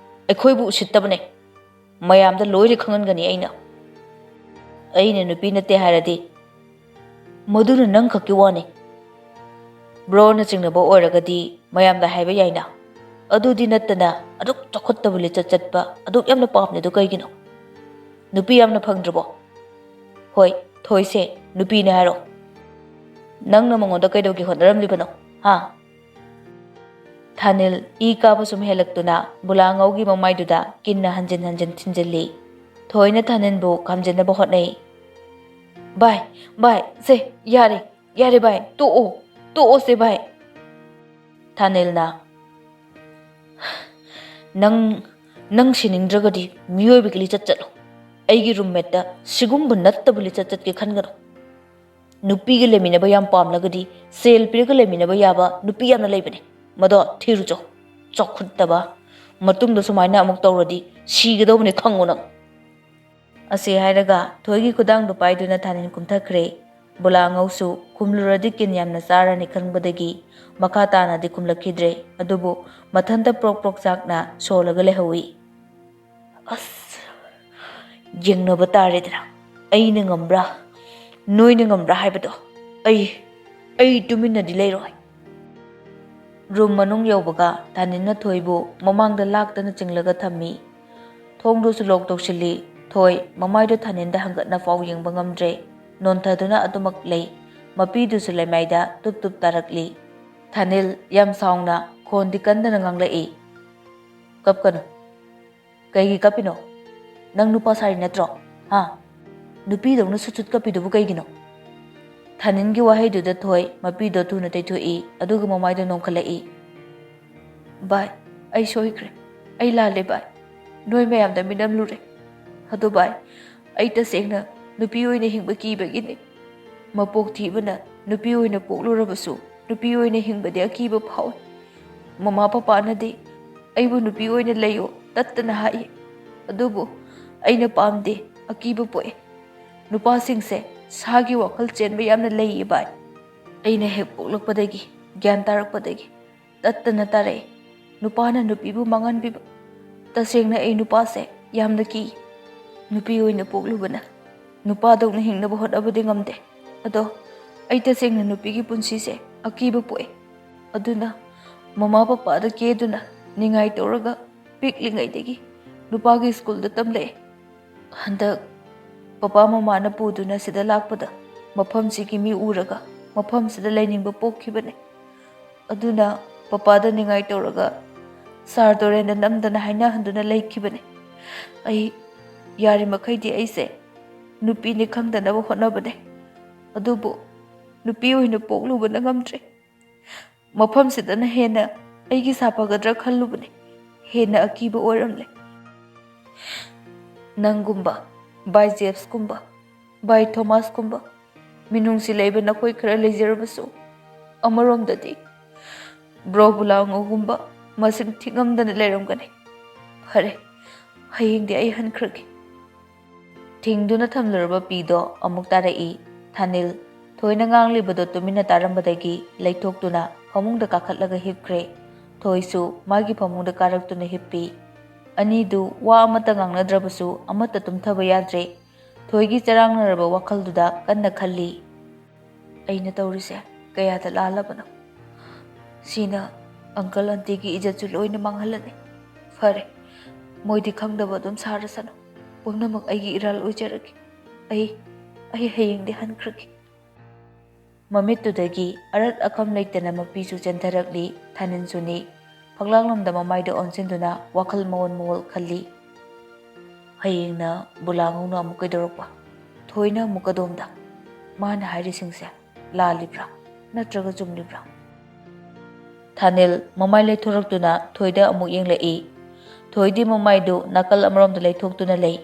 ꯑꯩꯈꯣꯏꯕꯨ ꯎꯁꯤꯠꯇꯕꯅꯦ꯫ ꯃꯌꯥꯝꯗ ꯂꯣꯏꯅ ꯈꯪꯍꯟꯒꯅꯤ ꯑꯩꯅ꯫ ꯑꯩꯅ ꯅꯨꯄꯤ ꯅꯠꯇꯦ ꯍꯥꯏꯔꯗꯤ ꯃꯗꯨꯅ ꯅꯪ ꯈꯛꯀꯤ ꯋꯥꯅꯤ꯫ ꯕ꯭ꯔꯣꯅ ꯆꯤꯡꯅꯕ ꯑꯣꯏꯔꯒꯗꯤ ꯃꯌꯥꯝꯗ ꯍꯥꯏꯕ ꯌꯥꯏꯅ꯫ ꯑꯗꯨꯗꯤ ꯅꯠꯇꯅ ꯑꯗꯨꯛ ꯆꯥꯎꯈꯠꯇꯕ ꯂꯤꯆꯠ ꯆꯠꯄ ꯑꯗꯨꯛ ꯌꯥꯝꯅ ꯄꯥꯝꯂꯤꯗꯨ ꯀꯩꯒꯤꯅꯣ? ꯅꯨꯄꯤ ꯌꯥꯝꯅ ꯐꯪꯗ꯭ꯔꯕꯣ? ꯍꯣꯏ, ꯊꯣꯏꯁꯦ ꯅꯨꯄꯤꯅꯦ ꯍꯥꯏꯔꯣ꯫ ꯅꯪꯅ ꯃꯉꯣꯟꯗ ꯀꯩꯗꯧꯒꯦ ꯍꯣꯠꯅꯔꯝꯂꯤꯕꯅꯣ? ꯍꯥ?" ꯊꯥꯅꯤꯜ ꯏ ꯀꯥꯕ ꯁꯨꯝ ꯍꯦꯜꯂꯛꯇꯨꯅ ꯕꯨꯂꯥꯉꯧꯒꯤ ꯃꯃꯥꯏꯗꯨꯗ ꯀꯤꯟꯅ ꯍꯟꯖꯤꯟ ꯍꯟꯖꯤꯟ ꯊꯤꯟꯖꯤꯜꯂꯤ꯫ ꯊꯣꯏꯅ ꯊꯥꯅꯤꯜꯕꯨ ꯈꯥꯝꯖꯤꯟꯅꯕ ꯍꯣꯠꯅꯩ꯫ "ꯚꯥꯏ, ꯚꯥꯏ, ꯁꯦ, ꯌꯥꯔꯦ, ꯌꯥꯔꯦ ꯚꯥꯏ, ꯇꯣꯛꯑꯣ, ꯇꯣꯛꯑꯣꯁꯦ ꯚꯥꯏ꯫" ꯊꯥꯅꯤꯜꯅ, "ꯅꯪ, ꯅꯪ ꯁꯤꯅꯤꯡꯗ꯭ꯔꯒꯗꯤ ꯃꯤꯑꯣꯏꯕꯒꯤ ꯂꯤꯆꯠ ꯆꯠꯂꯣ꯫ ꯑꯩꯒꯤ ꯔꯨꯝꯃꯦꯠꯇ ꯁꯤꯒꯨꯝꯕ ꯅꯠꯇꯕ ꯂꯤꯆꯠ ꯆꯠꯀꯦ ꯈꯟꯒꯅꯨ꯫ ꯅꯨꯄꯤꯒ ꯂꯩꯃꯤꯟꯅꯕ ꯌꯥꯝ ꯄꯥꯝꯂꯒꯗꯤ ꯁꯦꯜ ꯄꯤꯔꯒ ꯂꯩꯃꯤꯟꯅꯕ ꯌꯥꯕ ꯅꯨꯄꯤ ꯌꯥꯝꯅ ꯂꯩꯕꯅꯦ꯫ ꯃꯗꯣ ꯊꯤꯔꯨꯆꯣ꯫ ꯆꯥꯎꯈꯠꯇꯕ꯫ ꯃꯇꯨꯡꯗ ꯁꯨꯃꯥꯏꯅ ꯑꯃꯨꯛ ꯇꯧꯔꯗꯤ ꯁꯤꯒꯗꯧꯕꯅꯦ, ꯈꯪꯉꯣ ꯅꯪ꯫" ꯑꯁꯤ ꯍꯥꯏꯔꯒ ꯊꯣꯏꯒꯤ ꯈꯨꯗꯥꯡꯗꯨ ꯄꯥꯏꯗꯨꯅ ꯊꯥꯅꯤꯟ ꯀꯨꯝꯊꯈ꯭ꯔꯦ꯫ ꯕꯨꯂꯥꯉꯧꯁꯨ ꯈꯨꯝꯂꯨꯔꯗꯤ ꯀꯤꯟ ꯌꯥꯝꯅ ꯆꯥꯔꯅꯤ ꯈꯟꯕꯗꯒꯤ ꯃꯈꯥ ꯇꯥꯅꯗꯤ ꯈꯨꯝꯂꯛꯈꯤꯗ꯭ꯔꯦ꯫ ꯑꯗꯨꯕꯨ ꯃꯊꯟꯇ ꯄ꯭ꯔꯣꯛ ꯄ꯭ꯔꯣꯛ ꯆꯥꯛꯅ ꯁꯣꯜꯂꯒ ꯂꯩꯍꯧꯏ꯫ ꯑꯁ, ꯌꯦꯡꯅꯕ ꯇꯥꯔꯦꯗꯅ꯫ ꯑꯩꯅ ꯉꯝꯕ꯭ꯔꯥ, ꯅꯣꯏꯅ ꯉꯝꯕ꯭ꯔꯥ ꯍꯥꯏꯕꯗꯣ꯫ ꯑꯩ, ꯑꯩ ꯇꯨꯃꯤꯟꯅꯗꯤ ꯂꯩꯔꯣꯏ꯫ ꯔꯨꯝ ꯃꯅꯨꯡ ꯌꯧꯕꯒ ꯊꯥꯅꯤꯟꯅ ꯊꯣꯏꯕꯨ ꯃꯃꯥꯡꯗ ꯂꯥꯛꯇꯅ ꯆꯤꯡꯂꯒ ꯊꯝꯃꯤ꯫ ꯊꯣꯡꯗꯨꯁꯨ ꯂꯣꯛ ꯇꯧꯁꯤꯜꯂꯤ꯫ ꯊꯣꯏ ꯃꯃꯥꯏꯗꯨ ꯊꯥꯅꯤꯟꯗ ꯍꯪꯒꯠꯅ ꯐꯥꯎ ꯌꯦꯡꯕ ꯉꯝꯗ꯭ꯔꯦ꯫ ꯅꯣꯟꯊꯗꯨꯅ ꯑꯗꯨꯃꯛ ꯂꯩ꯫ ꯃꯄꯤꯗꯨꯁꯨ ꯂꯩꯃꯥꯏꯗ ꯇꯨꯞ ꯇꯨꯞ ꯇꯥꯔꯛꯂꯤ꯫ ꯊꯥꯅꯤꯜ ꯌꯥꯝ ꯁꯥꯎꯅ ꯈꯣꯟꯗꯤ ꯀꯟꯗꯅ ꯉꯥꯡꯂꯛꯏ, "ꯀꯞꯀꯅꯨ꯫ ꯀꯩꯒꯤ ꯀꯞꯄꯤꯅꯣ? ꯅꯪ ꯅꯨꯄꯥ ꯁꯥꯔꯤ ꯅꯠꯇ꯭ꯔꯣ? ꯍꯥ? ꯅꯨꯄꯤꯗꯧꯅ ꯁꯨꯠ ꯁꯨꯠ ꯀꯞꯄꯤꯗꯨꯕꯨ ꯀꯩꯒꯤꯅꯣ?" ꯊꯥꯅꯤꯟꯒꯤ ꯋꯥꯍꯩꯗꯨꯗ ꯊꯣꯏ ꯃꯄꯤꯗꯣ ꯊꯨꯅ ꯇꯩꯊꯣꯛꯏ, ꯑꯗꯨꯒ ꯃꯃꯥꯏꯗꯣ ꯅꯣꯡꯈꯠꯂꯛꯏ꯫ "ꯚꯥꯏ, ꯑꯩ ꯁꯣꯏꯈ꯭ꯔꯦ꯫ ꯑꯩ ꯂꯥꯜꯂꯦ ꯚꯥꯏ꯫ ꯅꯣꯏ ꯃꯌꯥꯝꯗ ꯃꯤꯅꯝꯂꯨꯔꯦ꯫ ꯑꯗꯣ ꯚꯥꯏ, ꯑꯩ ꯇꯁꯦꯡꯅ ꯅꯨꯄꯤ ꯑꯣꯏꯅ ꯍꯤꯡꯕ ꯀꯤꯕꯒꯤꯅꯤ꯫ ꯃꯄꯣꯛ ꯊꯤꯕꯅ ꯅꯨꯄꯤ ꯑꯣꯏꯅ ꯄꯣꯛꯂꯨꯔꯕꯁꯨ ꯅꯨꯄꯤ ꯑꯣꯏꯅ ꯍꯤꯡꯕꯗꯤ ꯑꯀꯤꯕ ꯐꯥꯎꯏ꯫ ꯃꯃꯥ ꯄꯄꯥꯅꯗꯤ ꯑꯩꯕꯨ ꯅꯨꯄꯤ ꯑꯣꯏꯅ ꯂꯩꯌꯨ ꯇꯠꯇꯅ ꯍꯥꯏꯌꯦ꯫ ꯑꯗꯨꯕꯨ ꯑꯩꯅ ꯄꯥꯝꯗꯦ, ꯑꯀꯤꯕ ꯄꯣꯛꯑꯦ꯫ ꯅꯨꯄꯥꯁꯤꯡꯁꯦ ꯁꯥꯒꯤ ꯋꯥꯈꯜ ꯆꯦꯟꯕ ꯌꯥꯝꯅ ꯂꯩꯌꯦ ꯚꯥꯏ꯫ ꯑꯩꯅ ꯍꯦꯛ ꯄꯣꯛꯂꯛꯄꯗꯒꯤ, ꯒ꯭ꯌꯥꯟ ꯇꯥꯔꯛꯄꯗꯒꯤ ꯇꯠꯇꯅ ꯇꯥꯔꯛꯑꯦ ꯅꯨꯄꯥꯅ ꯅꯨꯄꯤꯕꯨ ꯃꯥꯡꯍꯟꯕꯤꯕ꯫ ꯇꯁꯦꯡꯅ ꯑꯩ ꯅꯨꯄꯥꯁꯦ ꯌꯥꯝꯅ ꯀꯤ꯫ ꯅꯨꯄꯤ ꯑꯣꯏꯅ ꯄꯣꯛꯂꯨꯕꯅ ꯅꯨꯄꯥꯗꯧꯅ ꯍꯤꯡꯅꯕ ꯍꯣꯠꯅꯕꯗꯤ ꯉꯝꯗꯦ꯫ ꯑꯗꯣ ꯑꯩ ꯇꯁꯦꯡꯅ ꯅꯨꯄꯤꯒꯤ ꯄꯨꯟꯁꯤꯁꯦ ꯑꯀꯤꯕ ꯄꯣꯛꯑꯦ꯫ ꯑꯗꯨꯅ ꯃꯃꯥ ꯄꯄꯥꯗ ꯀꯦꯗꯨꯅ ꯅꯤꯡꯉꯥꯏ ꯇꯧꯔꯒ ꯄꯤꯛꯂꯤꯉꯩꯗꯒꯤ ꯅꯨꯄꯥꯒꯤ ꯁ꯭ꯀꯨꯜꯗ ꯇꯝꯂꯛꯑꯦ꯫ ꯍꯟꯗꯛ ꯄꯄꯥ ꯃꯃꯥꯅ ꯄꯨꯗꯨꯅ ꯁꯤꯗ ꯂꯥꯛꯄꯗ ꯃꯐꯝꯁꯤꯒꯤ ꯃꯤ ꯎꯔꯒ ꯃꯐꯝꯁꯤꯗ ꯂꯩꯅꯤꯡꯕ ꯄꯣꯛꯈꯤꯕꯅꯦ꯫ ꯑꯗꯨꯅ ꯄꯄꯥꯗ ꯅꯤꯡꯉꯥꯏ ꯇꯧꯔꯒ ꯁꯥꯔ ꯗꯣꯔꯦꯟꯗ ꯅꯝꯗꯅ ꯍꯥꯏꯅꯍꯟꯗꯨꯅ ꯂꯩꯈꯤꯕꯅꯦ꯫ ꯑꯩ ꯌꯥꯔꯤꯃꯈꯩꯗꯤ ꯑꯩꯁꯦ ꯅꯨꯄꯤꯅꯤ ꯈꯪꯗꯅꯕ ꯍꯣꯠꯅꯕꯅꯦ꯫ ꯑꯗꯨꯕꯨ ꯅꯨꯄꯤ ꯑꯣꯏꯅ ꯄꯣꯛꯂꯨꯕꯅ ꯉꯝꯗ꯭ꯔꯦ꯫ ꯃꯐꯝꯁꯤꯗꯅ ꯍꯦꯟꯅ ꯑꯩꯒꯤ ꯁꯥꯐꯒꯗ꯭ꯔꯥ ꯈꯜꯂꯨꯕꯅꯦ꯫ ꯍꯦꯟꯅ ꯑꯀꯤꯕ ꯑꯣꯏꯔꯝꯂꯦ꯫ ꯅꯪꯒꯨꯝꯕ, ꯚꯥꯏ ꯖꯦꯞꯁꯀꯨꯝꯕ, ꯚꯥꯏ ꯊꯣꯃꯥꯁꯀꯨꯝꯕ, ꯃꯤꯅꯨꯡꯁꯤ ꯂꯩꯕ ꯅꯈꯣꯏ ꯈꯔ ꯂꯩꯖꯔꯕꯁꯨ, ꯑꯃꯔꯣꯝꯗꯗꯤ ꯕ꯭ꯔꯣ ꯕꯨꯂꯥꯡꯉꯨꯒꯨꯝꯕ ꯃꯁꯤꯡ ꯊꯤꯉꯝꯗꯅ ꯂꯩꯔꯝꯒꯅꯤ꯫ ꯐꯔꯦ, ꯍꯌꯦꯡꯗꯤ ꯑꯩ ꯍꯟꯈ꯭ꯔꯒꯦ꯫ ꯊꯤꯡꯗꯨꯅ ꯊꯝꯂꯨꯔꯕ ꯄꯤꯗꯣ ꯑꯃꯨꯛ ꯇꯥꯔꯛꯏ꯫ ꯊꯥꯅꯤꯜ ꯊꯣꯏꯅ ꯉꯥꯡꯂꯤꯕꯗꯣ ꯇꯨꯃꯤꯟꯅ ꯇꯥꯔꯝꯕꯗꯒꯤ ꯂꯩꯊꯣꯛꯇꯨꯅ ꯐꯃꯨꯡꯗ ꯀꯥꯈꯠꯂꯒ ꯍꯤꯞꯈ꯭ꯔꯦ꯫ ꯊꯣꯏꯁꯨ ꯃꯥꯒꯤ ꯐꯃꯨꯡꯗ ꯀꯥꯔꯛꯇꯨꯅ ꯍꯤꯞꯄꯤ꯫ ꯑꯅꯤꯗꯨ ꯋꯥ ꯑꯃꯠꯇ ꯉꯥꯡꯅꯗ꯭ꯔꯕꯁꯨ ꯑꯃꯠꯇ ꯇꯨꯝꯊꯕ ꯌꯥꯗ꯭ꯔꯦ꯫ ꯊꯣꯏꯒꯤ ꯆꯔꯥꯡꯅꯔꯕ ꯋꯥꯈꯜꯗꯨꯗ ꯀꯟꯅ ꯈꯜꯂꯤ꯫ "ꯑꯩꯅ ꯇꯧꯔꯤꯁꯦ ꯀꯌꯥꯗ ꯂꯥꯜꯂꯕꯅꯣ? ꯁꯤꯅ ꯑꯪꯀꯜ ꯑꯟꯇꯤꯒꯤ ꯏꯖꯠꯁꯨ ꯂꯣꯏꯅ ꯃꯥꯡꯍꯜꯂꯅꯤ꯫ ꯐꯔꯦ, ꯃꯣꯏꯗꯤ ꯈꯪꯗꯕ ꯑꯗꯨꯝ ꯁꯥꯔꯁꯅꯨ꯫ ꯄꯨꯝꯅꯃꯛ ꯑꯩꯒꯤ ꯏꯔꯥꯜ ꯑꯣꯏꯖꯔꯒꯦ꯫ ꯑꯩ, ꯑꯩ ꯍꯌꯦꯡꯗꯤ ꯍꯟꯈ꯭ꯔꯒꯦ꯫ ꯃꯃꯤꯠꯇꯨꯗꯒꯤ ꯑꯔꯠ ꯑꯈꯝ ꯂꯩꯇꯅ ꯃꯄꯤꯁꯨ ꯆꯦꯟꯊꯔꯛꯂꯤ꯫ ꯊꯥꯅꯤꯟꯁꯨꯅꯤ꯫ ꯐꯛꯂꯥꯡꯂꯣꯝꯗ ꯃꯃꯥꯏꯗ ꯑꯣꯟꯁꯤꯟꯗꯨꯅ ꯋꯥꯈꯜ ꯃꯑꯣꯟ ꯃꯑꯣꯜ ꯈꯜꯂꯤ꯫ ꯍꯌꯦꯡꯅ ꯕꯨꯂꯥꯉꯧꯅ ꯑꯃꯨꯛ ꯀꯩꯗꯧꯔꯛꯄ? ꯊꯣꯏꯅ ꯑꯃꯨꯛ ꯀꯗꯣꯝꯗ? ꯃꯥꯅ ꯍꯥꯏꯔꯤꯁꯤꯡꯁꯦ ꯂꯥꯜꯂꯤꯕ꯭ꯔꯥ ꯅꯠꯇ꯭ꯔꯒ ꯆꯨꯝꯂꯤꯕ꯭ꯔꯥ? ꯊꯥꯅꯤꯜ ꯃꯃꯥꯏ ꯂꯩꯊꯣꯔꯛꯇꯨꯅ ꯊꯣꯏꯗ ꯑꯃꯨꯛ ꯌꯦꯡꯂꯛꯏ꯫ ꯊꯣꯏꯗꯤ ꯃꯃꯥꯏꯗꯨ ꯅꯥꯀꯜ ꯑꯃꯔꯣꯝꯗ ꯂꯩꯊꯣꯛꯇꯨꯅ ꯂꯩ꯫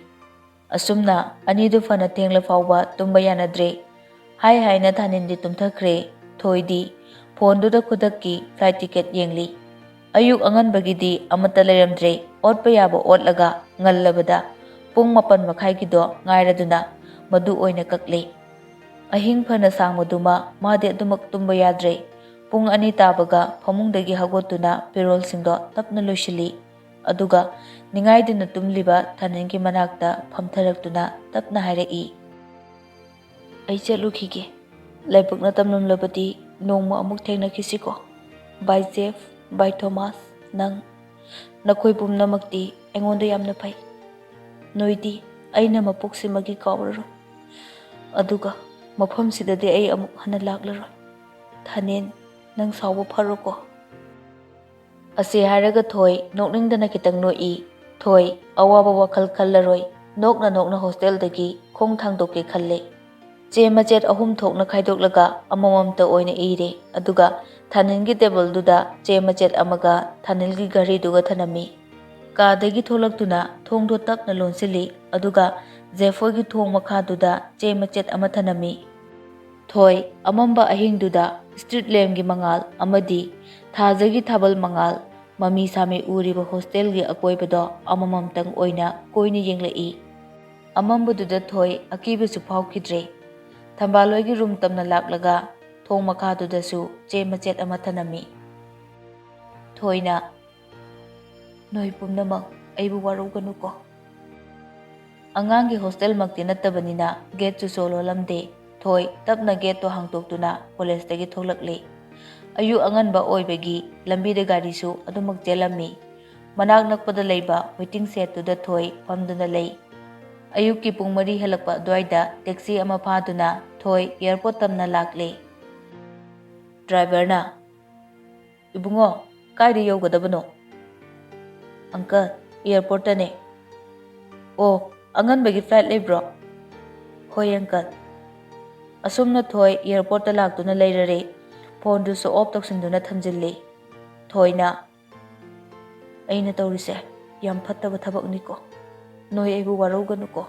ꯑꯁꯨꯝꯅ ꯑꯅꯤꯗꯨ ꯐꯅ ꯊꯦꯡꯂ ꯐꯥꯎꯕ ꯇꯨꯝꯕ ꯌꯥꯅꯗ꯭ꯔꯦ꯫ ꯍꯥꯏ ꯍꯥꯏꯅ ꯊꯥꯅꯤꯟꯗꯤ ꯇꯨꯝꯊꯈ꯭ꯔꯦ꯫ ꯊꯣꯏꯗꯤ ꯐꯣꯟꯗꯨꯗ ꯈꯨꯗꯛꯀꯤ ꯐ꯭ꯂꯥꯏꯠ ꯇꯤꯀꯦꯠ ꯌꯦꯡꯂꯤ꯫ ꯑꯌꯨꯛ ꯑꯉꯟꯕꯒꯤꯗꯤ ꯑꯃꯠꯇ ꯂꯩꯔꯝꯗ꯭ꯔꯦ꯫ ꯑꯣꯠꯄ ꯌꯥꯕ ꯑꯣꯠꯂꯒ ꯉꯜꯂꯕꯗ ꯄꯨꯡ ꯃꯥꯄꯟ ꯃꯈꯥꯏꯒꯤꯗꯣ ꯉꯥꯏꯔꯗꯨꯅ ꯃꯗꯨ ꯑꯣꯏꯅ ꯀꯛꯂꯦ꯫ ꯑꯍꯤꯡ ꯐꯅ ꯁꯥꯡꯕꯗꯨꯃ ꯃꯥꯗꯤ ꯑꯗꯨꯃꯛ ꯇꯨꯝꯕ ꯌꯥꯗ꯭ꯔꯦ꯫ ꯄꯨꯡ ꯑꯅꯤ ꯇꯥꯕꯒ ꯐꯃꯨꯡꯗꯒꯤ ꯍꯧꯒꯠꯇꯨꯅ ꯐꯤꯔꯣꯜꯁꯤꯡꯗꯣ ꯇꯞꯅ ꯂꯣꯏꯁꯤꯜꯂꯤ꯫ ꯑꯗꯨꯒ ꯅꯤꯡꯉꯥꯏꯗꯨꯅ ꯇꯨꯝꯂꯤꯕ ꯊꯥꯅꯤꯟꯒꯤ ꯃꯅꯥꯛꯇ ꯐꯝꯊꯔꯛꯇꯨꯅ ꯇꯞꯅ ꯍꯥꯏꯔꯛꯏ, "ꯑꯩ ꯆꯠꯂꯨꯈꯤꯒꯦ꯫ ꯂꯥꯏꯕꯛꯅ ꯇꯝꯂꯝꯂꯕꯗꯤ ꯅꯣꯡꯃ ꯑꯃꯨꯛ ꯊꯦꯡꯅꯈꯤꯁꯤꯀꯣ꯫ ꯕꯥꯏ ꯖꯦꯐ, ꯕꯥꯏ ꯊꯣꯃꯥꯁ, ꯅꯪ, ꯅꯈꯣꯏ ꯄꯨꯝꯅꯃꯛꯇꯤ ꯑꯩꯉꯣꯟꯗ ꯌꯥꯝꯅ ꯐꯩ꯫ ꯅꯣꯏꯗꯤ ꯑꯩꯅ ꯃꯄꯣꯛꯁꯤꯃꯒꯤ ꯀꯥꯎꯔꯔꯣꯏ꯫ ꯑꯗꯨꯒ ꯃꯐꯝꯁꯤꯗꯗꯤ ꯑꯩ ꯑꯃꯨꯛ ꯍꯟꯅ ꯂꯥꯛꯂꯔꯣꯏ꯫ ꯊꯥꯅꯦꯟ, ꯅꯪ ꯁꯥꯎꯕ ꯐꯔꯣꯀꯣ꯫" ꯑꯁꯤ ꯍꯥꯏꯔꯒ ꯊꯣꯏ ꯅꯣꯛꯅꯤꯡꯗꯅ ꯈꯤꯇꯪ ꯅꯣꯛꯏ꯫ ꯊꯣꯏ ꯑꯋꯥꯕ ꯋꯥꯈꯜ ꯈꯜꯂꯔꯣꯏ꯫ ꯅꯣꯛꯅ ꯅꯣꯛꯅ ꯍꯣꯁꯇꯦꯜꯗꯒꯤ ꯈꯣꯡ ꯊꯥꯡꯗꯣꯛꯀꯦ ꯈꯜꯂꯦ꯫ ꯆꯦ ꯃꯆꯦꯠ ꯑꯍꯨꯝ ꯊꯣꯛꯅ ꯈꯥꯏꯗꯣꯛꯂꯒ ꯑꯃꯃꯝꯇ ꯑꯣꯏꯅ ꯏꯔꯦ꯫ ꯑꯗꯨꯒ ꯊꯥꯅꯤꯜꯒꯤ ꯇꯦꯕꯜꯗꯨꯗ ꯆꯦ ꯃꯆꯦꯠ ꯑꯃꯒ ꯊꯥꯅꯤꯜꯒꯤ ꯘꯔꯤꯗꯨꯒ ꯊꯅꯝꯃꯤ꯫ ꯀꯥꯗꯒꯤ ꯊꯣꯛꯂꯛꯇꯨꯅ ꯊꯣꯡꯗꯣ ꯇꯞꯅ ꯂꯣꯟꯁꯤꯜꯂꯤ꯫ ꯑꯗꯨꯒ ꯖꯦꯐꯣꯏꯒꯤ ꯊꯣꯡ ꯃꯈꯥꯗꯨꯗ ꯆꯦ ꯃꯆꯦꯠ ꯑꯃ ꯊꯅꯝꯃꯤ꯫ ꯊꯣꯏ ꯑꯃꯝꯕ ꯑꯍꯤꯡꯗꯨꯗ ꯁ꯭ꯇ꯭ꯔꯤꯠ ꯂꯦꯝꯞꯀꯤ ꯃꯉꯥꯜ ꯑꯃꯗꯤ ꯊꯥꯖꯒꯤ ꯊꯥꯕꯜ ꯃꯉꯥꯜ, ꯃꯃꯤ ꯁꯥꯃꯤ ꯎꯔꯤꯕ ꯍꯣꯁꯇꯦꯜꯒꯤ ꯑꯀꯣꯏꯕꯗꯣ ꯑꯃꯃꯝꯇꯪ ꯑꯣꯏꯅ ꯀꯣꯏꯅ ꯌꯦꯡꯂꯛꯏ꯫ ꯑꯃꯝꯕꯗꯨꯗ ꯊꯣꯏ ꯑꯀꯤꯕꯁꯨ ꯐꯥꯎꯈꯤꯗ꯭ꯔꯦ꯫ ꯊꯝꯕꯥꯜꯂꯣꯏꯒꯤ ꯔꯨꯝ ꯇꯝꯅ ꯂꯥꯛꯂꯒ ꯊꯣꯡ ꯃꯈꯥꯗꯨꯗꯁꯨ ꯆꯦ ꯃꯆꯦꯠ ꯑꯃ ꯊꯅꯝꯃꯤ꯫ ꯊꯣꯏꯅ, "ꯅꯣꯏ ꯄꯨꯝꯅꯃꯛ ꯑꯩꯕꯨ ꯋꯥꯔꯧꯒꯅꯨꯀꯣ꯫" ꯑꯉꯥꯡꯒꯤ ꯍꯣꯁꯇꯦꯜꯃꯛꯇꯤ ꯅꯠꯇꯕꯅꯤꯅ ꯒꯦꯠꯁꯨ ꯁꯣ ꯂꯣꯜꯂꯝꯗꯦ꯫ ꯊꯣꯏ ꯇꯞꯅ ꯒꯦꯠꯇꯣ ꯍꯥꯡꯇꯣꯛꯇꯨꯅ ꯀꯣꯂꯦꯖꯇꯒꯤ ꯊꯣꯛꯂꯛꯂꯦ꯫ ꯑꯌꯨꯛ ꯑꯉꯟꯕ ꯑꯣꯏꯕꯒꯤ ꯂꯝꯕꯤꯗ ꯒꯥꯔꯤꯁꯨ ꯑꯗꯨꯃꯛ ꯆꯦꯜꯂꯝꯃꯤ꯫ ꯃꯅꯥꯛ ꯅꯛꯄꯗ ꯂꯩꯕ waiting shed ꯇꯨꯗ ꯊꯣꯏ ꯐꯝꯗꯨꯅ ꯂꯩ꯫ ꯑꯌꯨꯛꯀꯤ ꯄꯨꯡ ꯃꯔꯤ ꯍꯦꯜꯂꯛꯄ ꯑꯗꯨꯋꯥꯏꯗ taxi ꯑꯃ ꯐꯥꯗꯨꯅ ꯊꯣꯏ airport ꯇꯝꯅ ꯂꯥꯛꯂꯦ꯫ Driver ꯅ, "ꯏꯕꯨꯡꯉꯣ, ꯀꯥꯏꯗ ꯌꯧꯒꯗꯕꯅꯣ?" "Uncle, airport ꯇꯅꯦ꯫" "ꯑꯣ, ꯑꯉꯟꯕꯒꯤ flight ꯂꯩꯕ꯭ꯔꯣ?" "ꯍꯣꯏ uncle꯫" ꯑꯁꯨꯝꯅ ꯊꯣꯏ airport ꯇ ꯂꯥꯛꯇꯨꯅ ꯂꯩꯔꯔꯦ꯫ Phone ꯗꯨꯁꯨ off ꯇꯧꯁꯤꯟꯗꯨꯅ ꯊꯝꯖꯤꯜꯂꯤ꯫ ꯊꯣꯏꯅ, "ꯑꯩꯅ ꯇꯧꯔꯤꯁꯦ ꯌꯥꯝ ꯐꯠꯇꯕ ꯊꯕꯛꯅꯤꯀꯣ꯫ ꯅꯣꯏ ꯑꯩꯕꯨ ꯋꯥꯔꯧꯒꯅꯨꯀꯣ꯫"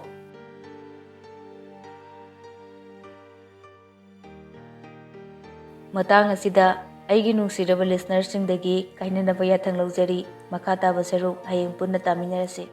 ꯃꯇꯥꯡ ꯑꯁꯤꯗ ꯑꯩꯒꯤ ꯅꯨꯡꯁꯤꯔꯕ listener ꯁꯤꯡꯗꯒꯤ ꯀꯥꯏꯅꯅꯕ ꯌꯥꯊꯪ ꯂꯧꯖꯔꯤ꯫ ꯃꯈꯥ ꯇꯥꯕ ꯁꯔꯨꯛ ꯍꯌꯦꯡ ꯄꯨꯟꯅ ꯇꯥꯃꯤꯟꯅꯔꯁꯤ꯫